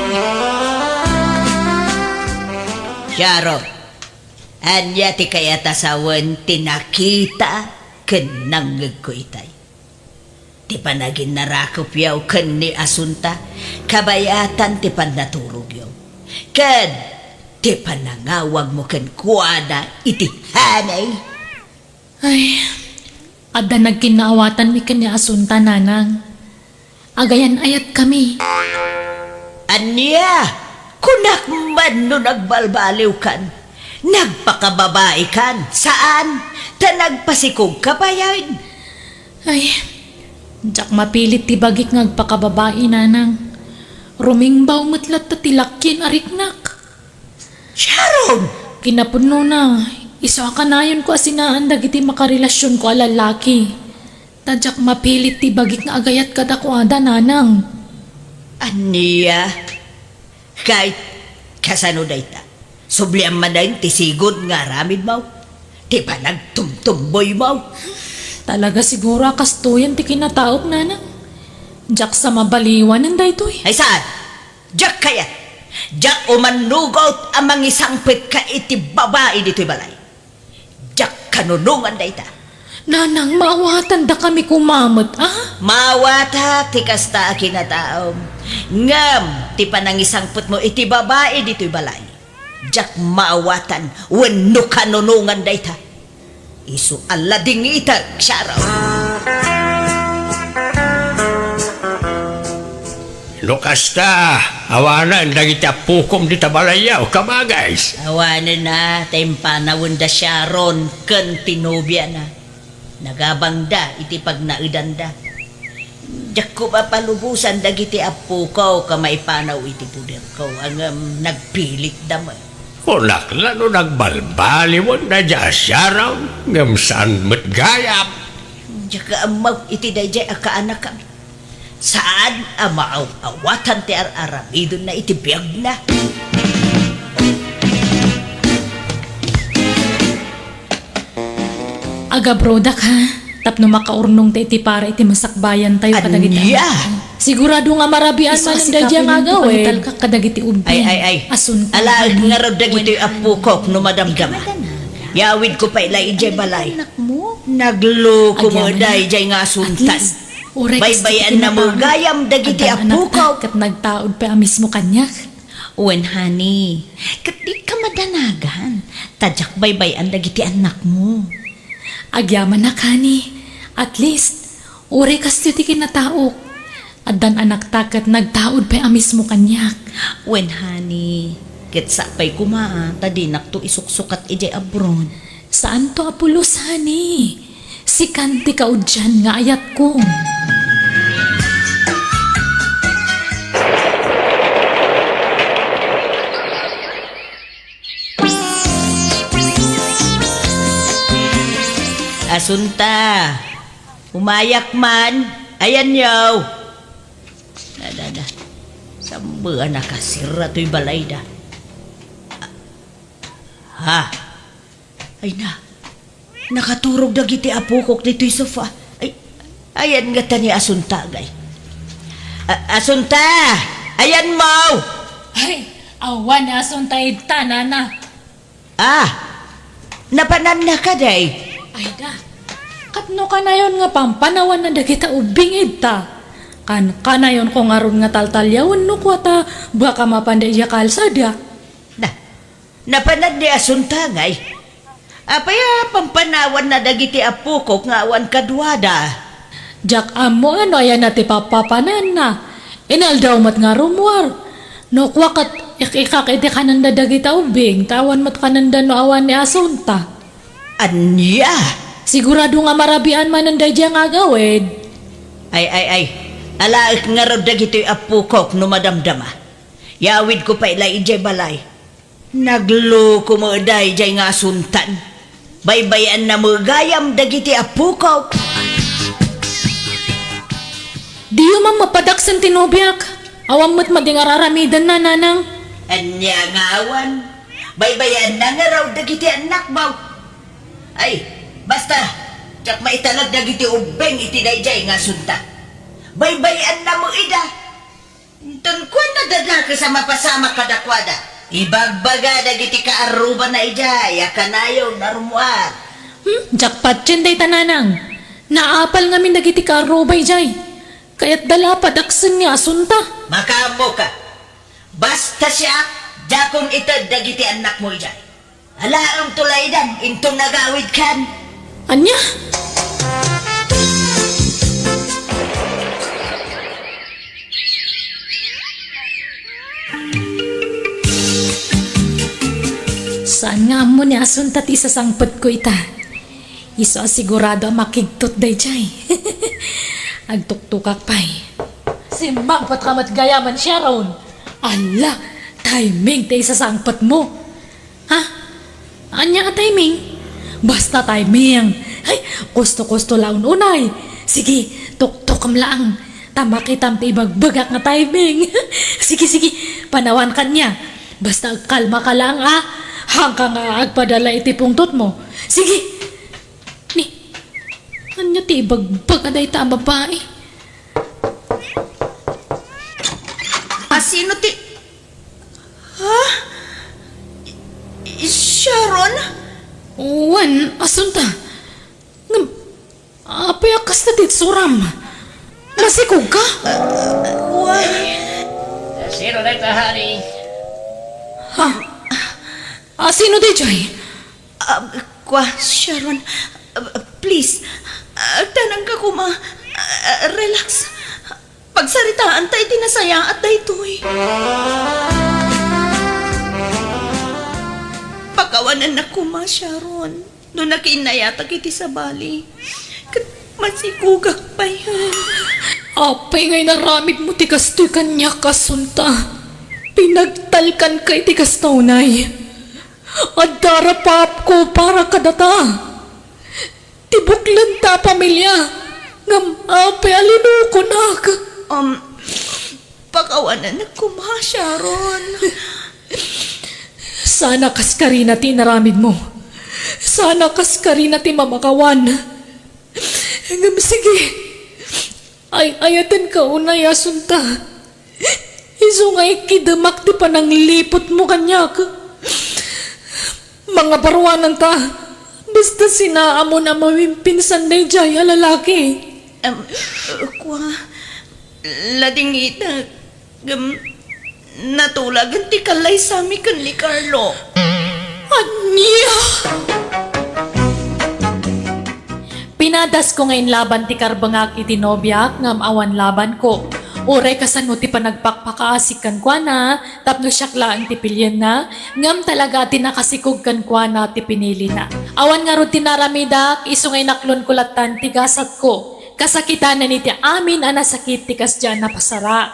Sharon, ania ti kayat a sawen ti nakita ken nangngegko itay? Ti panaginnarakopyo ken ni Asunta, kabayatan ti pannaturogyo, ken ti panangawagmo kenkuana iti honey. Ay, adda nagkinnaawatanmi ken ni Asunta, nanang. Agayan-ayatkami. Ania? Kunak man no nagbalbaliwkan. Nagpakababaikan. Saan? Ta nagpasikogka payen. Ay, diak mapilit ti bagik nga agpakababai, nanang. Rumingbaw met latta ti lakien a riknak. Sharon! Kinapudnona, isu a kanayonko a sinaan dagiti makarelasionko a lallaki. Ta diak mapilit ti bagik nga agayat kadakuada, nanang. Ania? Ket kasano dayta? Subliam manen ti sigud nga aramidmo? Ti panagtumtumboymo? Talaga siguro a kastoyen ti kinataok, nanang. Diak sa mabaliwanen daytoy. Ay saan? Diak kayat. Diak umannugot a mangisangpetka iti babai ditoy balay. Diak kanunongan dayta. Nanang, maawatandakami koma met, a? Maawatak ti kasta a kinataom. Ngem ti panangisangpetmo iti babai ditoy balay, diak maawatan wenno kanunongan dayta. Isu a ladingitek, Sharon. No kasta, awanen dagiti appukom dita balayyo, kabagis. Awanen a, ta impanawenda Sharon ken ti nobiana. Nagabangda iti pagnaedanda. Diakko mapalubosan dagiti appoko ket maipanaw iti poderko, ngem nagpilikda met. Kunak la no nagbalbaliwen daydiay a Sharon, ngem saan met gayam. Diak ammo iti daydiay a kaanakam. Saan a maaw-awatan ti ar-aramidenna iti biagna. Agabrodak, ha? Tapno makaurnongta iti para iti masakbayantayo kadagiti Ania? Sigurado nga marabian manen daydiay nga agawid. Kadagiti ubbing. Ay, ay, ay. Asunta. Alaek ngarud dagitoy appokok no madamdama. Yawidko pay la idiay balay. Nagluko met daydiay nga asuntan. At least, uray kasta ti kinatawag. Baybayanna met gayam dagiti appokok. Ket nagtaud pay a mismo kaniak. Wen, honey, ket dika madanagan, ta diak baybay-an dagiti annakmo. Agyamanak, honey. At least, uray kastoy ti kinataok. Addan anakta ket nagtaud pay a mismo kaniak. Wen, honey, ket sapay koma ta dinakto isuksukat idiay abroad. Saanto a pulos, honey. Sikan ti kaudian nga ayatko. Asunta, umayak man. Ayanyo. Da, da, da. Sambean a kasirra toy balayda. Ha? Ay na, nakaturog dagiti apokok ditoy sofa. Ay, ayan ngata ni Asunta, agay. A-, Asunta! Ayanmo! Ay, awan ni Asunta ita, nana. Ah, napananna kadi? Ay da, ket no kanayon nga pampanawanna dagita ubbing ita, kan-, kanayonko ngarud nga taltaliawen no kua ta baka mapanda idiay kalsada. Da, napanan ni Asunta, agay. Apay a pampanawanna dagiti apokok nga awan kaduada? Diak ammo no ayanna ti papapananna. Inaldaw met nga rummuar. No kua ket ik-ikak iti kanenda dagita ubbing, ta awan met kanenda no awan ni Asunta. Ania? Sigurado nga marabian manen daydiay nga agawid. Ay, ay, ay. Alaek ngarud dagitoy apokok no madamdama. Yawidko pay la idiay balay. Nagluko met daydiay nga asuntan. Baybayanna met gayam dagiti apokok. Diyo man mapadaksen ti nobiak. Awan met madi nga ar-aramidenna, nanang. Ania nga awan? Baybayanna ngarud dagiti annakmo. Ay, basta, diak maitalag dagiti ubbing iti daydiay nga asunta. Baybayanna met ida. Inton kuana, dadakes a mapasamak kadakuada. Ibagbaga dagiti kaarrubana idiay a kanayon a rummuar. Hmm, diak patien dayta, nanang. Naapal ngamin dagiti kaarruba idiay. Kayatda la a padaksen ni asunta. Makaammoka. Basta siak, diakon ited dagiti annakmo idiay. Alaemto la idan inton nagawidkan. Ania? Saan nga ammo ni asunta ti isasangpetko ita? Isu a sigurado a makigtot daydiay. Agtuktukak pay. Simmangpetka met gayam, Sharon. Alla, timing ti isasangpetmo. Ha? Ania a timing? Basta timing. Ay, kusto-kusto la unay. Sige, tuktokem laeng. Ta makitam ti ibagbagak nga timing. Sige, sige, panawanka nia. Basta agkalmaka laeng, a. Haanka nga agpadala iti pungtotmo. Sige. Ni, ania ti ibagbaga dayta a babai? A sino ti Ha? I-, i-, Sharon? Wen, asunta. Ngem, apay a kasta ti itsuram? Masikogka? Wen. Sino dayta, honey? Ha? A, sino daydiay? Ah, kua, Sharon, Ah, please, agtanangka koma. Ah, relax. Pagsaritaanta iti nasayaat daytoy. Pakawanennak koma, Sharon, no nakiinnayatak iti sabali. Ket masikugak payen. Apay nga inaramidmo ti kastoy kaniak, Asunta? Pinagtalkanka iti kasta unay. Adda rapaapko para kadata. Ti buklenta a pamilia, ngem apay a linukonak? Um, pakawanennak koma, Sharon. Sana kaskarina ti inaramidmo. Sana kaskarina ti mamakawan. Ngem sige, ay-ayatenka unay, Asunta. Isu nga ikkidemak ti panangliputmo kaniak. Mangabaruananta, basta sinaamon a mawimpinsan daydiay a lalaki. Em, kua, ladingitek, ngem natulagen ti kallaysami ken ni Carlo. Ania? Pinadasko nga inlaban ti karbengak iti nobiak ngem awan labanko. Uray kasano ti panagpakpakaasik kenkuana tapno siak laeng ti pilienna, ngem talaga ti nakasikog kenkuana ti pinilina. Awan ngarud ti naramidak, isu nga inaklonko lattan ti gasatko. Kasakitanen iti amin a nasakit ti kasdiay a napasarak.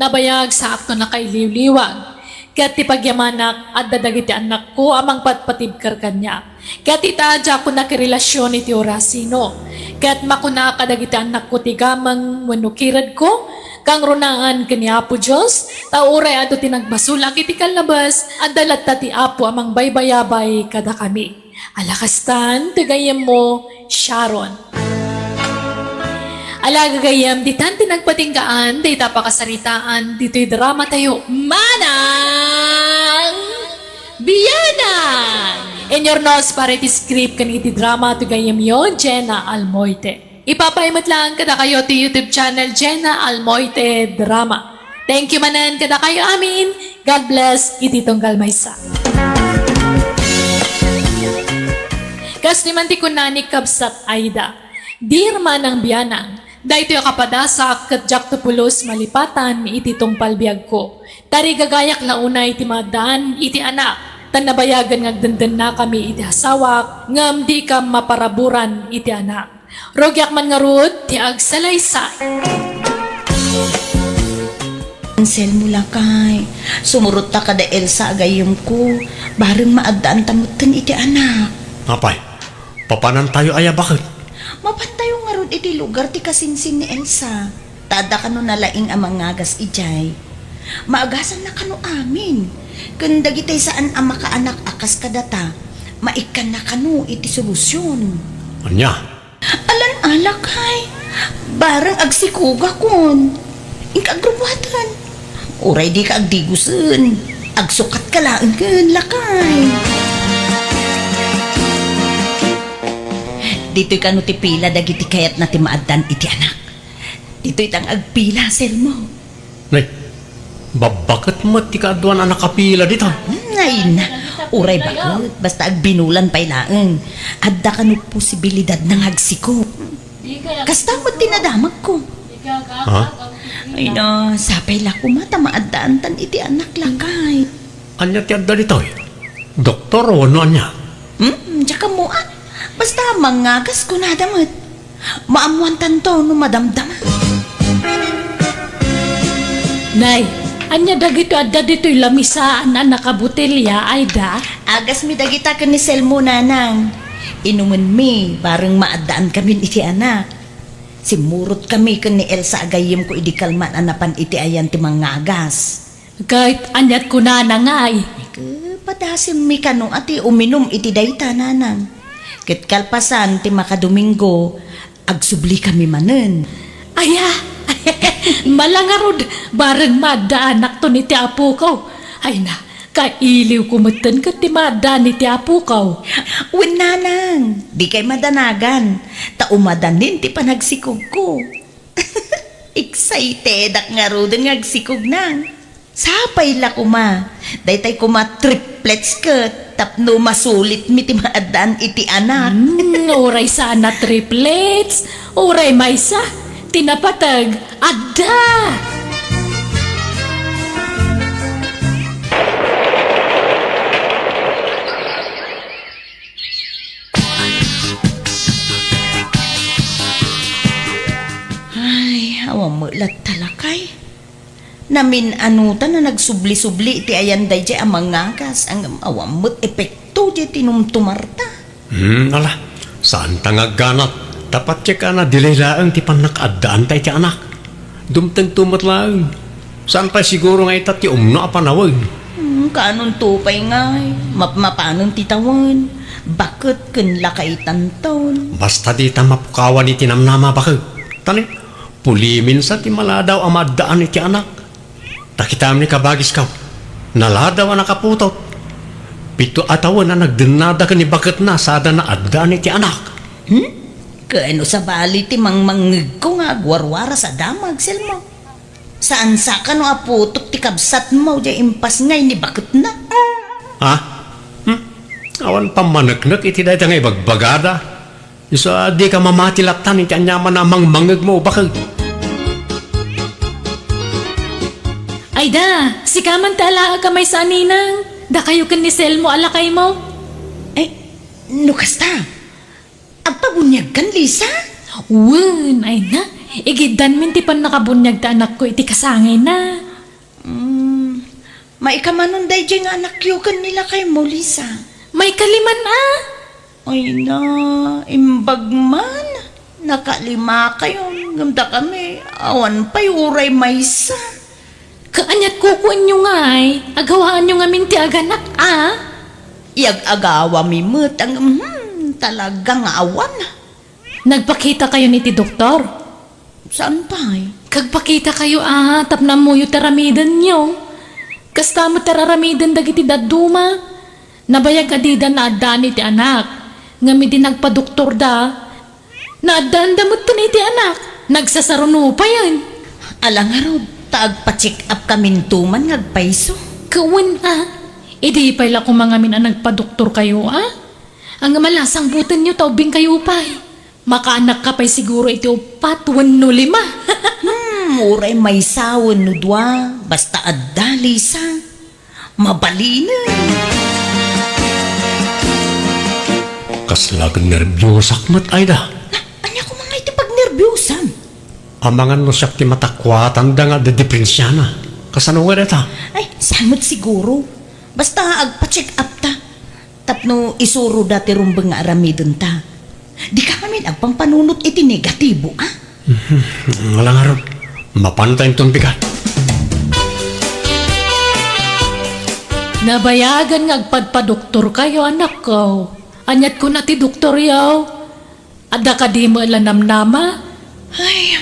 Nabayag, saakto nakailiwliwag. Ket ti pagyamanak, adda dagiti annakko a mangpatpatibker kaniak. Ket ita, diakon nakirelasion iti orasino. Ket makuna kadagiti annakko ti gameng wenno kiredko, kangrunaan ken ni Apo Dios, ta uray adu ti nagbasolak iti kallabes, adda latta ti Apo a mangbaybayabay kadakami. Ala kastan ti gayyemmo, Sharon. Ala gagayyem, ditan ti nagpatinggaan dayta pakasaritaan ditoy drama tayo, Manang Bianang! In your nose, para iti script ken iti drama ti gayyemyo, Jenna Almoite. Ipapay met laeng kadakayo ti YouTube channel, Jenna Almoite Drama. Thank you manen kadakayo amin. God bless iti tunggal maysa. Kas di man ti kunani, Kabsat Aida, Dear Manang Bianang, daytoy a kapadasak ket diakto pulos malipatan iti tungpal biagko. Tarigagayak la unay ti maaddaan iti anak, ta nabayagen nga agdendennakami iti asawak, ngem dika maparaburan iti anak. Rugiak man ngarud ti agsalaysay. Anselmo, lakay, sumurotta kada Elsa a gayyemko, bareng maaddaanta metten iti anak. Apay, papanantayo aya baket? Mapantayo ngarud iti lugar ti kasinsin ni Elsa. Ta adda kano nalaing a mangagas idiay. Maagasanna kano amin. Ken dagiti saan a makaanak a kas kadata, maikkanna kano iti solusion. Ania? Alan alakay. Bareng agsikugakon. Inka agrubuaten. Uray dika agdigosen, agsukatka laeng ken lakay. Ditoy kano ti pila dagiti kayatna ti maaddaan iti anak. Ditoy tang agpila, Selmo. Nay, babbaket met ti kaaduan a nakapila dita. Hmm, ay na, uray baket, basta agbinulan pay laeng. Adda kano posibilidad nga agsikog. Kasta met ti nadamagko. Ha? Ay na, sapay la koma ta maaddaantan iti anak, lakay. Ania ti adda ditoy? Doktor wenno ania? Hmm, diak ammo, ah. Basta mangagas kunada met. Maammoantanto no madamdama. Nay, ania dagito adda ditoy lamisaan a nakabotelia, Aida? Agasmi dagita ken ni Selmo, nanang. Inumenmi, bareng maaddaan kamin iti anak. Simmurotkami ken ni Elsa a gayyemko idi kalman a napan iti ayan ti mangagas. Ket aniat kunana ngay? Ket padasemmi kano a ti uminum iti dayta, nanang. Ket kalpasan ti makadomingo, agsublikami manen. Aya, mala ngarud, bareng maaddaanakton iti apokaw. Ay na, kailiwko metten ket ti maaddaan iti apokaw. Wen, nanang, dikay madanagan, ta umadanin ti panagsikogko. Excitedak ngaruden nga agsikog, nang. Sapay la koma. Daytay koma triplets ket. Tapno masulitmi ti maaddaan iti anak. Hmm, uray saan a triplets, uray maysa, ti napateg, adda! Ay, awan met latta lakay. Namin-anutan a nagsubli-subli iti ayan daydiay a mangagas, ngem awan met epekto diay tinumtumarta. Hmm, ala, saanta nga agganat. Tapno check a na-delay laeng ti pannakaaddaanta iti anak. Dumtengto met laeng. Saan pay siguro nga ita ti umno a panawen? Hmm, kaanonto pay ngay, mapmapanen ti tawen, baket ken lakay tanton. Basta dita mapukawan iti namnama, baket. Tani, pulimin sa ti maladaw a maaddaan iti anak. Ta kitam ni kabagiskaw, naladaw a nakaputot. Pito a tawen a nagdennada ken ni baketna sada naaddaan iti anak. Hmm? Ken no sabali ti mangmangngegko nga agwarwaras a damag, Selmo. Saan sa kano a putot ti kabsatmo diay impas ngay ni baketna? Ha? Hmm? Awan pammaneknek iti dayta nga ibagbagada. Isu a dika mamati latta iti aniaman a mangmangngegmo, baket. Ayda, sika man ti alaek a maysa a ninang. Dakayo ken ni Selmo a lakaymo. Eh, no kasta, agpabuniagkan, Lisa? Wen, ayna, igiddanmin ti pannakabuniag ti anakko iti kasangayna. Hmm, maikamanon daydiay nga anakyo ken ni lakaymo, Lisa? Maikaliman a. Ayna, imbag man. Nakalima kayon, ngem dakami, awan pay uray maysa. Kaaniat kukuenyo ngay, agawaanyo ngamin ti aganak a? Iyag-agawami met, ngem, hmm, talaga nga awan. Nagpakita kayon iti doktor? Saan pay? Kagpakita kayo a, tapno ammoyo ti aramidenyo. Kasta met ti ar-aramiden dagiti dadduma. Nabayag a dida naaddaan iti anak, ngem idi nagpadoktorda, naaddaanda metten iti anak. Nagsasaruno payen. Ala ngarud, ta agpa-check up kaminto man nga agpayso. Kawen a, idi pay la koma ngamin a nagpadoktor kayo a? Ngem ala, sangbutenyo ta ubbing kayo pay. Makaanakka pay siguro iti uppat wenno lima. Hmm, uray maysa wenno dua, basta adda, Lisa. Mabalinen. Kasla agnerbiusak met, Ayda. Na, ania koma nga iti pagnerbiusam? Amangan no siak ti matakuatanda nga adda diprensiana. Kasano nga dayta? Ay, saan met siguro. Basta agpa-check up ta. Tapno isuroda ti rumbeng nga aramidenta. Dika ngamin agpampanunot iti negatibo, a? Mhm. Wala ngarud. Mapanta inton bigat. Nabayagan nga agpadpadoktor kayo, anakko. Aniat kuna ti doktoryo? Adda kadi met la namnama? Ay,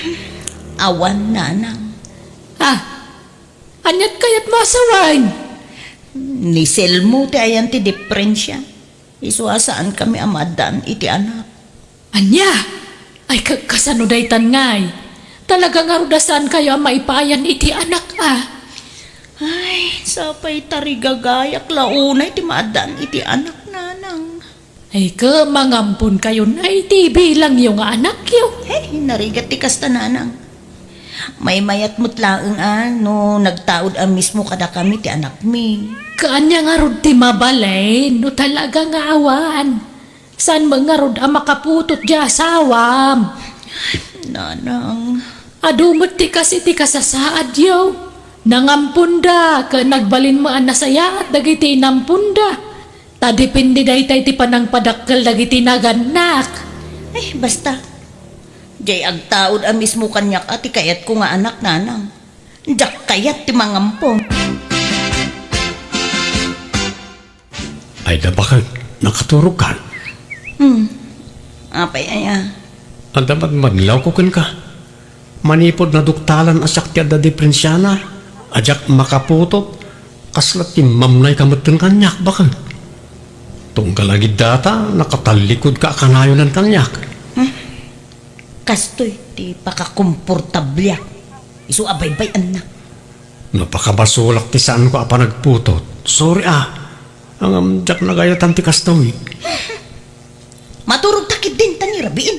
awan, nanang. Ah, Aniat kayatmo a sawen? Ni Selmo ti ayan ti diprensia. Isu a saankami a maaddaan iti anak. Ania? Ay, ka-, kasano daytan ngay? Talaga ngarud a saankayo a maipaayan iti anak a? Ay, sapay tarigagayak la unay ti maaddaan iti anak, nanang. Ay, ket mangamponkayon a iti bilangyo nga anakyo. Hey, narigat ti kasta, nanang. Maymayat met laeng a no nagtaud a mismo kadakami ti anakmi. Kaanya ngarud ti mabalin no talaga nga awan? Saan met ngarud a makaputot ti asawam? Nanang. Adu met ti kas iti kasasaadyo. Nangamponda, ket nagbalin met a nasayaat dagiti inamponda. Ta depende dayta iti panangpadakkel dagiti nagannak. Ay, basta. Diay agtaud a mismo kaniak a ti kayatko nga anak, nanang. Diak kayat ti mangampon. Ay, da baket, nakaturogkan? Hmm. Apay aya? Adda madmadlawko kenka. Manipud naduktalan a siak ti adda diprensiana, a diak makaputot, kasla timmamnayka metten kaniak, baket. Tunggal agid data, nakatallikudka a kanayonan kaniak. Hmm? Kastoy ti pakakomportabliak. Isu a baybay-anna. No pakabasolak ti saanko a panagputot, sorry a. Ngem diak nagayyatan ti kastoy. Maturogta ketdin ta ni rabiin.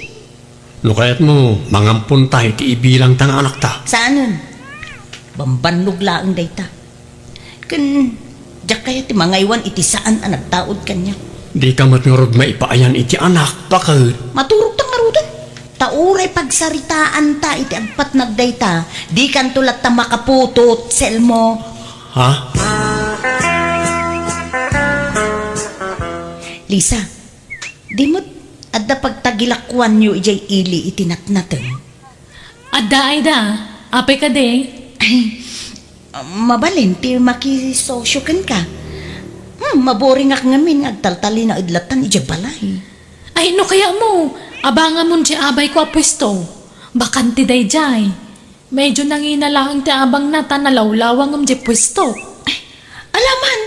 No kayatmo, mangamponta iti ibilangta nga anakta. Saanen? Bambannog laeng dayta. Ken, diak kayat ti mangaywan iti saan a nagtaud kaniak. Dika met ngarud maipaayan iti anak, baket. Maturogta ngaruden. Ta uray pagsaritaanta iti agpatnag dayta, dikanto latta makaputot, Selmo. Ha? Lisa, di met adda pagtagilakuanyo idiay ili iti natnateng? Adda, Aida. Apay kadi? Ay, mabalin ti makisosyo kenka. Hmm, maboringak ngamin nga agtaltalinaed lattan idiay balay. Ay, no kayatmo, abangamon diay abayko a puesto. Bakante daydiay. Medyo nangina laeng ti abangna ta nalawlawa ngem diay puesto. Ay, alaman,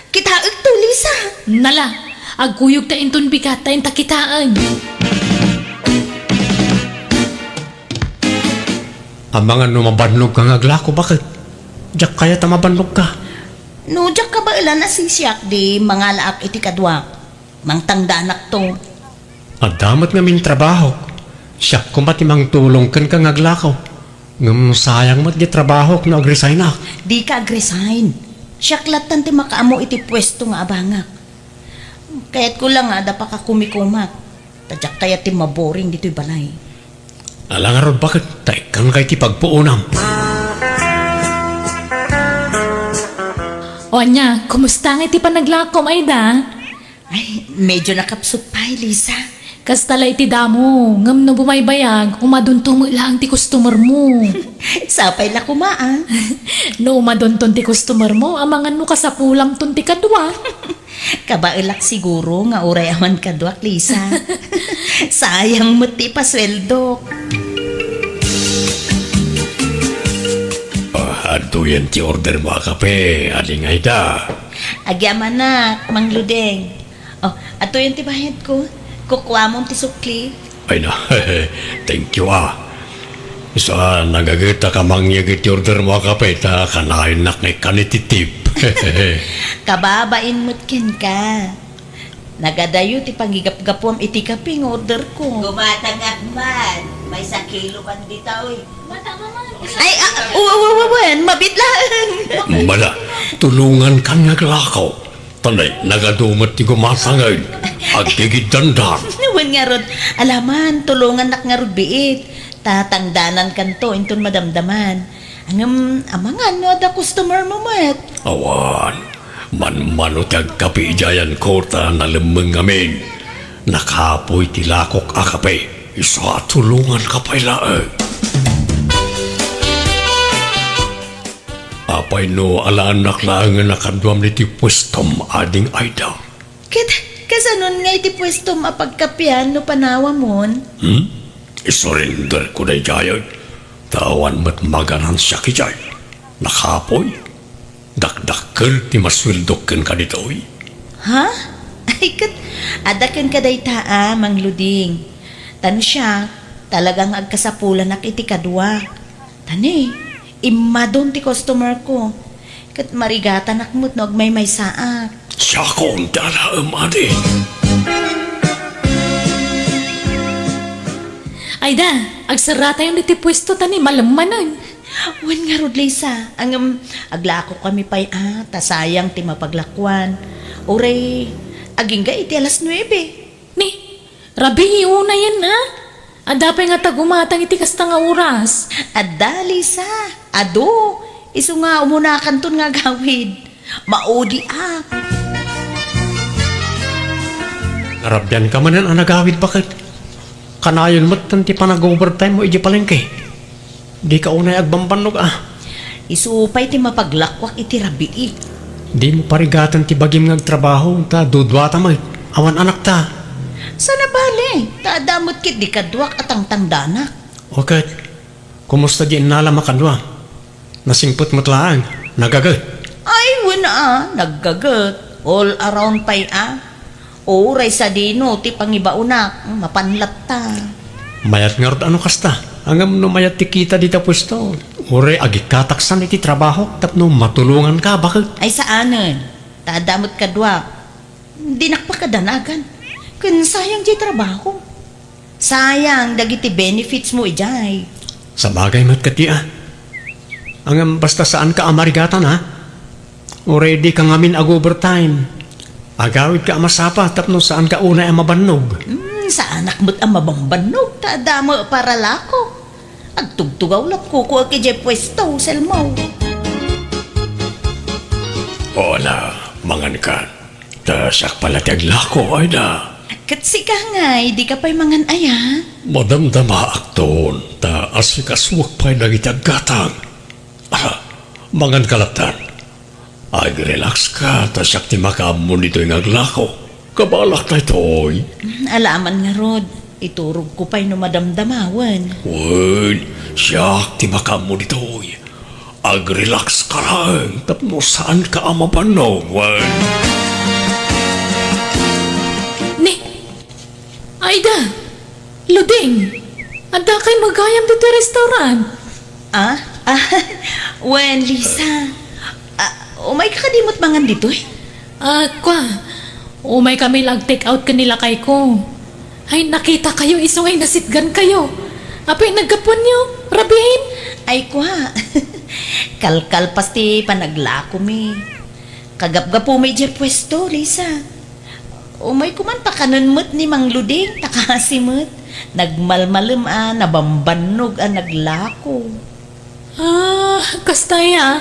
kitaekto, Lisa. Nala, agkuyogta inton bigat ta inta kitaen. Amangan no mabannogka nga aglako, baket? Diak kayat a mabannogka. No diak kabaelan a sisiak, di mangalaak iti kaduak. Mangtangdanakto. Adda met ngamin trabahok. Siak koma ti mangtulong kenka nga aglako. Ngem sayang met ti trabahok no agresignak. Dika agresign. Siak lattan ti makaammo iti puesto nga abangak. Kayatko la nga adda pakakumikumak. Ta diak kayat ti maboring ditoy balay. Ala ngarud, baket, ta ikkanka iti pagpuonam. O ania, kumusta nga iti panaglakom, Aida? Ay, medyo nakapsut pay, Lisa. Kasta la iti damo, ngem no bumaybayag, umadonto met laeng ti customer mo. Sapay la koma, a. No umadonton ti customer mo, amangan no kasapulamton ti kadua. Kabaelak siguro nga uray awan kaduak, Lisa. Sayang met ti ipasueldok. Ah, adtoyen ti order mo a kape, Ading Aida. Agyamanak, Mang Ludeng. Oh, adtoyen ti bayadko. Kukuamon ti sukli. Ay na, thank you, ah. Isu a, nagagetak a mangyeg iti order mo a kape, ta kanayon nak nga ikkan iti tip. Kababain met kenka. Nagadayo ti pangigapgapuam iti kape nga order ko. Gumatangak man, maysa kilo kan dita, oy. Ay, ah, wa, wa, wa, wen, mabit laeng. Mala, tulongankan nga aglako. Tanay, nagadu met ti gumatangay. Agigiddandan. Wen ngarud, alaman, tulongannak ngarud biit. Ta tangdanankanto inton madamdaman. Ngem, amangan no adda customer mo met. Awan. Manmano ti agkape idiayanko ta nalemmeng ngamin. Nakapoy ti lakok a kape. Isu a tulonganka pay laeng. Apay no alaennak laengen a kaduam iti puestom, Ading Aida? Ket kasanon nga iti puestom a pagkapian no panawamon? Hmm? Isurenderko daydiay, ta awan met maganansiak idiay. Nakapoy, dakdakkel ti masueldok kenka ditoy. Ha? Ay, ket adda kenka dayta a, Mang Luding. Ta no siak, talaga nga agkasapulanak iti kaduak. Ta ni, immadon ti customer ko. Ket marigatanak met no agmaymaysaak. Siakon ti alaem, adi. Ayda, agserratayon ditoy puesto ta ni malemmanen. Wen ngarud, Lisa, ngem aglakokami pay a, ta sayang ti mapaglakuan. Uray, agingga iti alas nuebe. Ni, rabii unayen, a? Adda pay ngata gumatang iti kasta nga oras? Adda, Lisa. Adu, isu nga umunakanton nga agawid. Maudi a. Narabianka manen a nagawid, baket? Kanayon metten ti panag-overtime mo idiay palengke. Dika unay agbambannog a. Isu pay ti mapaglakuak iti rabii. Dimo parigaten ti bagim nga agtrabaho, ta duduata met. Awan anakta. Saan a bale, ta adda met ketdi kaduak a tangtangdanak. O ket, kumusta di innalam a kadua? Nasingpet met laeng, nagaget. Ay, wen a, naggaget. All around pay a. Uray sadino ti pangibaonak, mapan latta. Mayat ngarud a no kasta. Ngem no mayat ti kita dita puesto, uray agikkataksan iti trabahok tapno matulonganka, baket. Ay, saanen. Ta adda met kaduak. Dinak pakadanagan. Ken sayang diay trabaho. Sayang dagiti benefits mo idiay. Sabagay met ketdi a. Ngem basta saanka a marigatan, ha? Uray dika ngamin ag-overtime. Agawidka a masapa tapno saanka unay a mabannog. Hmm, saanak met a mabambannog ta adda met paralako. Agtugtugaw latko ko idiay puesto, Selmo. O ala, mangankan. Ta siak pay la ti aglako, Aida. Ket sika ngay, dika pay mangan aya? Madamdamaakton, ta asikasuek pay dagiti aggatang. Ah, manganka lattan. Ag-relax ka, ta siak ti makaammo ditoy nga aglako. Kabaelak daytoy. Mm, alaman ngarud, iturogko pay no madamdamawen. Wen, siak ti makaammo ditoy. Ag-relax ka laeng tapno saanka a mabannog, wen. Ni, Aida, Luding, adda kay met gayam ditoy restaurant? Ah? Ah, wen, Lisa. Ah, umayka kadi met mangan ditoy? Ah, kwa, umay kami la ag-take out ken ni lakayko. Ay, nakita kayo, isu ngay nasitgan kayo. Apay, naggapuanyo, Rabin? Ay, kwa. Kalkalpas ti panaglakomi. Kagapgapumi idiay puesto, Lisa. Umayko man pakanen met ni Mang Luding, ta kasi met. Nagmalmalem a, nabambannog a naglako. Ah, kasta aya.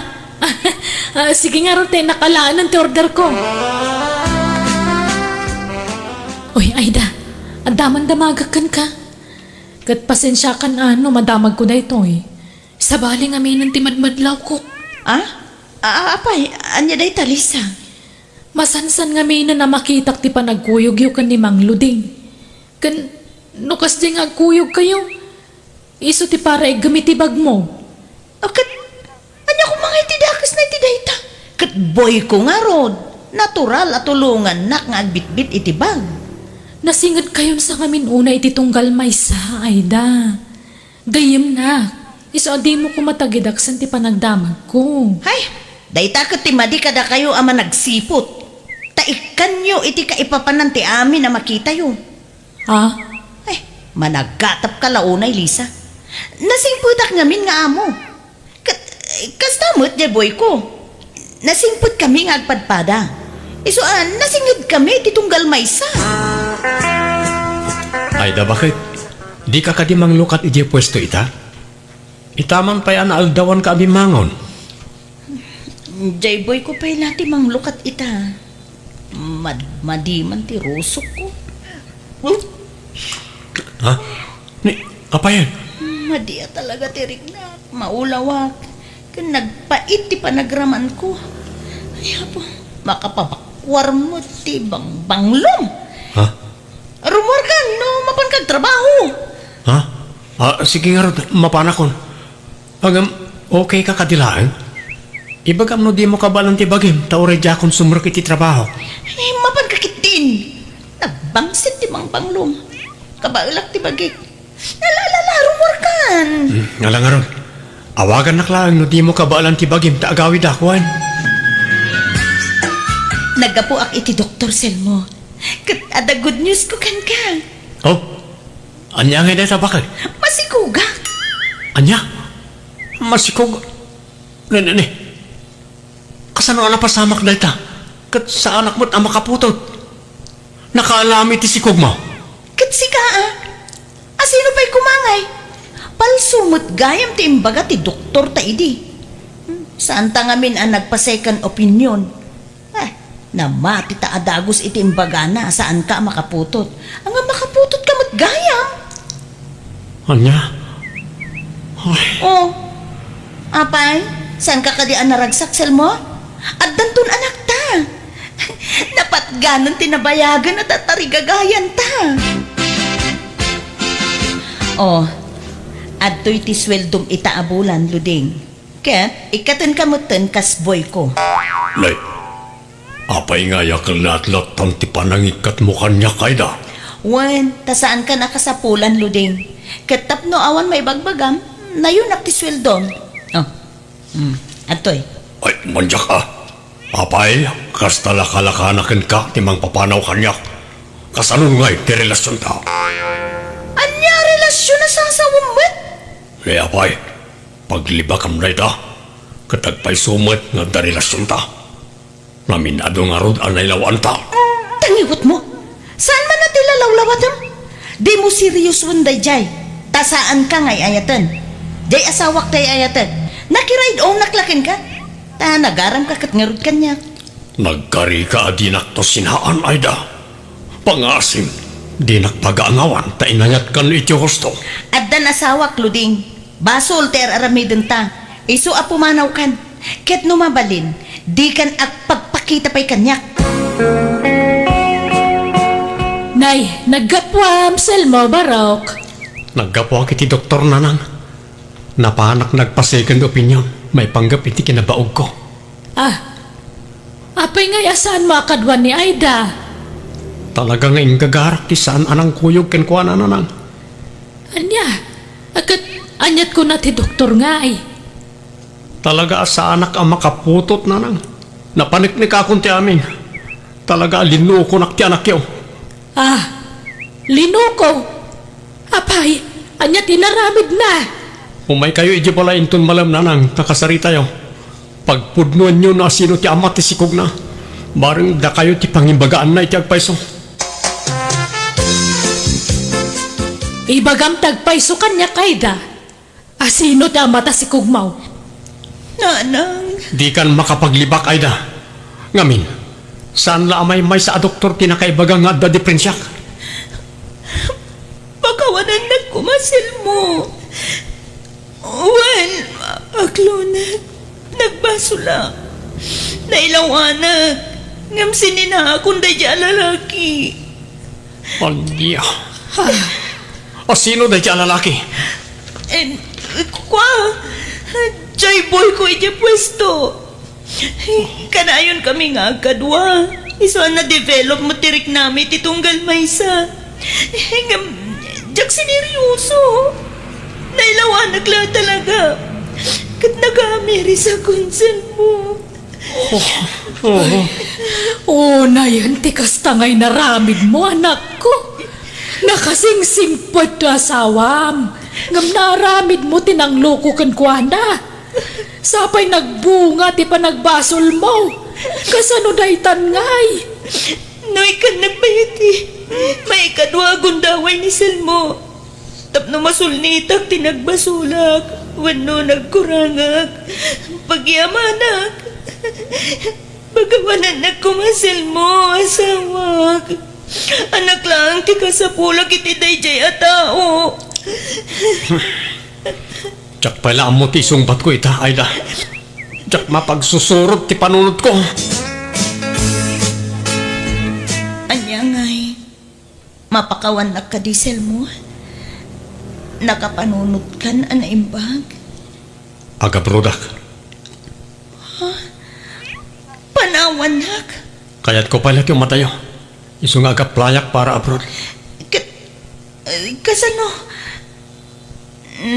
Ah, sige ngarud, ta nakalaenen ti order ko. Uy, Aida, adda man damagak kenka. Ket pasensiakan a no madamagko daytoy. Sabali ngaminen ti madmadlawko. Ah? Ah, apay, ania dayta, Lisa? Masansan ngaminen a makitak ti panagkuyogyo ken ni Mang Luding. Ken no kasdiay nga agkuyogkayo, isu ti para iggem iti bagmo. A, ket ania koma ngay ti dakesna iti dayta? Ket boyko ngarud, natural a tulongannak nga agbitbit iti bag. Nasingedkayon sa ngamin unay iti tunggal maysa, Aida. Gayyemnak, isu a dimo koma tagidaksen ti panagdamagko. Hay, dayta ket ti madi kadakayo a managsiput. Ta ikkanyo iti kaipapanan ti amin a makitayo. Ha? Ay, managgatapka la unay, Lisa. Nasingpetak ngamin nga amo. Ket, eh, kasta met, diay boyko. Nasingpetkami nga agpadpada. Isu a, nasingedkami iti tunggal maysa. Aida, baket? Dika kadi manglukat idiay puesto ita? Ita man pay a naaldawanka a bimmangon. Diay boyko pay la ti manglukat ita. Mad-, madi man ti rusokko. Ha? Ni, apay? Madi a talaga ti riknak, maulawak, ken nagpait ti panagramanko. Ay, Apo, makapabakuar met ti bangbanglom. Ha? Rummuarkan no mapanka agtrabaho. Ha? Ah, sige ngarud, mapanakon. Ngem, okay ka kadi laeng? Ibagam no dimo kabaelan ti bagim, ta uray diakon sumrek iti trabaho. Eh, mapanka ketdin. Nagbangsit ti bangbanglom. Kabaelak ti bagik. Ala, ala, ala, rummuarkan. Hmm, ala ngarud. Awagannak laeng no dimo kabaelan ti bagim ta agawidak, wen. Naggapuak iti doktor, Selmo. Ket adda good news ko kenka. Oh? Ania ngay dayta, baket? Masikogak. Ania? Masikog-, ne, ne, ne. Kasano a napasamak dayta? Ket saanak met a makaputot. Nakaalami ti sikogmo? Ket sika, a? Asino pay koma ngay? Palso met gayam ti imbaga ti doktor ta idi. Hmm, saanta ngamin a nagpa-second opinion. Eh, namati ta a dagus iti imbagana a saanka a makaputot. Ania, makaputotka met gayam? Ania? Ay. Oh. Apay, saanka kadi a naragsak, Selmo? Addanton anakta. Napatganen ti nabayagen a tatarigagayanta. Oh, adtoy ti sueldom ita a bulan, Luding. Ket ikkatenka metten kas boyko. Nay, apay nga aya ket latlattan ti panangikkatmo kaniak, Aida? Wen, ta saankan a kasapulan, Luding. Ket tapno awan maibagbagam, nayonak ti sueldom. Oh. Hmm. Adtoy. Ay, mandiak a. Apay, Kasta lakalakana kenka ti mangpapanaw kaniak. Kasano ngay ti relasionta? Ania a relasion a sasawem met? Ni apay, paglibakam dayta, ket agpayso met nga adda relasionta. Ngamin adu ngarud a nailawanta. Tangiwetmo, saan man a ti lalawlawatem? Dimo seriosoen daydiay, ta saanka nga ay-ayaten. Diay asawak ti ay-ayatek. Nakiraid-omnak la kenka. Ta nagaramka ket ngarud kaniak. Nagkarika a dinakto sinaan, Aida. Pangaasim, dinak pagaangawan ta inayatkan iti husto. Addan asawak, Luding. Basol ti ar-aramidenta. Isu a pumanawkan. Ket no mabalin, dikan agpagpakita pay kaniak. Nay, naggapuam, Selmo, Barok. Naggapuak iti doktor, Nanang. Napanak nagpa-second opinion maipanggep iti kinabaogko. Ah, apay ngay a saanmo a kaduan ni Aida? Talaga nga inggagarak ti saan a nangkuyog kenkuana, Nanang. Ania? Ket aniat kuna ti doktor ngay? Talaga a saanak a makaputot, Nanang. Napaneknekakon ti amin. Talaga a linukonak ti anakyo. Ah, linuko? Apay, ania ti inaramidna? Umaykayo idiay balay inton malem, Nanang, ta kasaritayo. Pagpudnoenyo no asino ti ama ti sikogna. Bareng dakayo ti pangimbagaanna iti agpayso. Ibagam ti agpayso kaniak, Aida. Asino ti ama ta sikogmo? Nanang. Dikan makapaglibak, Aida. Ngamin, saan la a maymaysa a doktor ti nakaibaga nga adda diperensiak? Pakawanannak koma, Selmo. Wen, aklonek, nagbasolak. Nailawanak, ngem sininaakon daydiay a lalaki. Ania? Asino daydiay a lalaki? Em, kua, jay boyko idiay puesto. Kanayon kami nga agkadua. Isu a na-develop met ti riknami ti tunggal maysa. Ngem, diak sineryoso. Nailawanak la talaga. Ket nagaamiris a konsenmo. Oh. Unayen ti kasta nga inaramidmo, anakko. Nakasingsingpet ti asawam, ngem naaramidmo ti nangloko kenkuana. Sapay nagbunga ti panagbasolmo. Kasano daytan ngay? No ikkan nagbayat ti maikadua a gundaway ni Selmo. Tapno masulnitak ti nagbasolak wenno nagkurangak, pagyamanak, pakawanannak koma, Selmo, asawak. Anak laeng ti kasapulak iti daydiay a tao. Diak pay la ammo ti isungbatko ita, Aida. Diak mapagsusurot ti panunotko. Ania ngay? Mapakawannak kadi, Selmo? Nakapanunotkan a naimbag? Agabrodak. Ha? Panawannak? Kayatko pay la ti umadayo. Isu nga agaplayak para abroad. Ket, eh, kasano?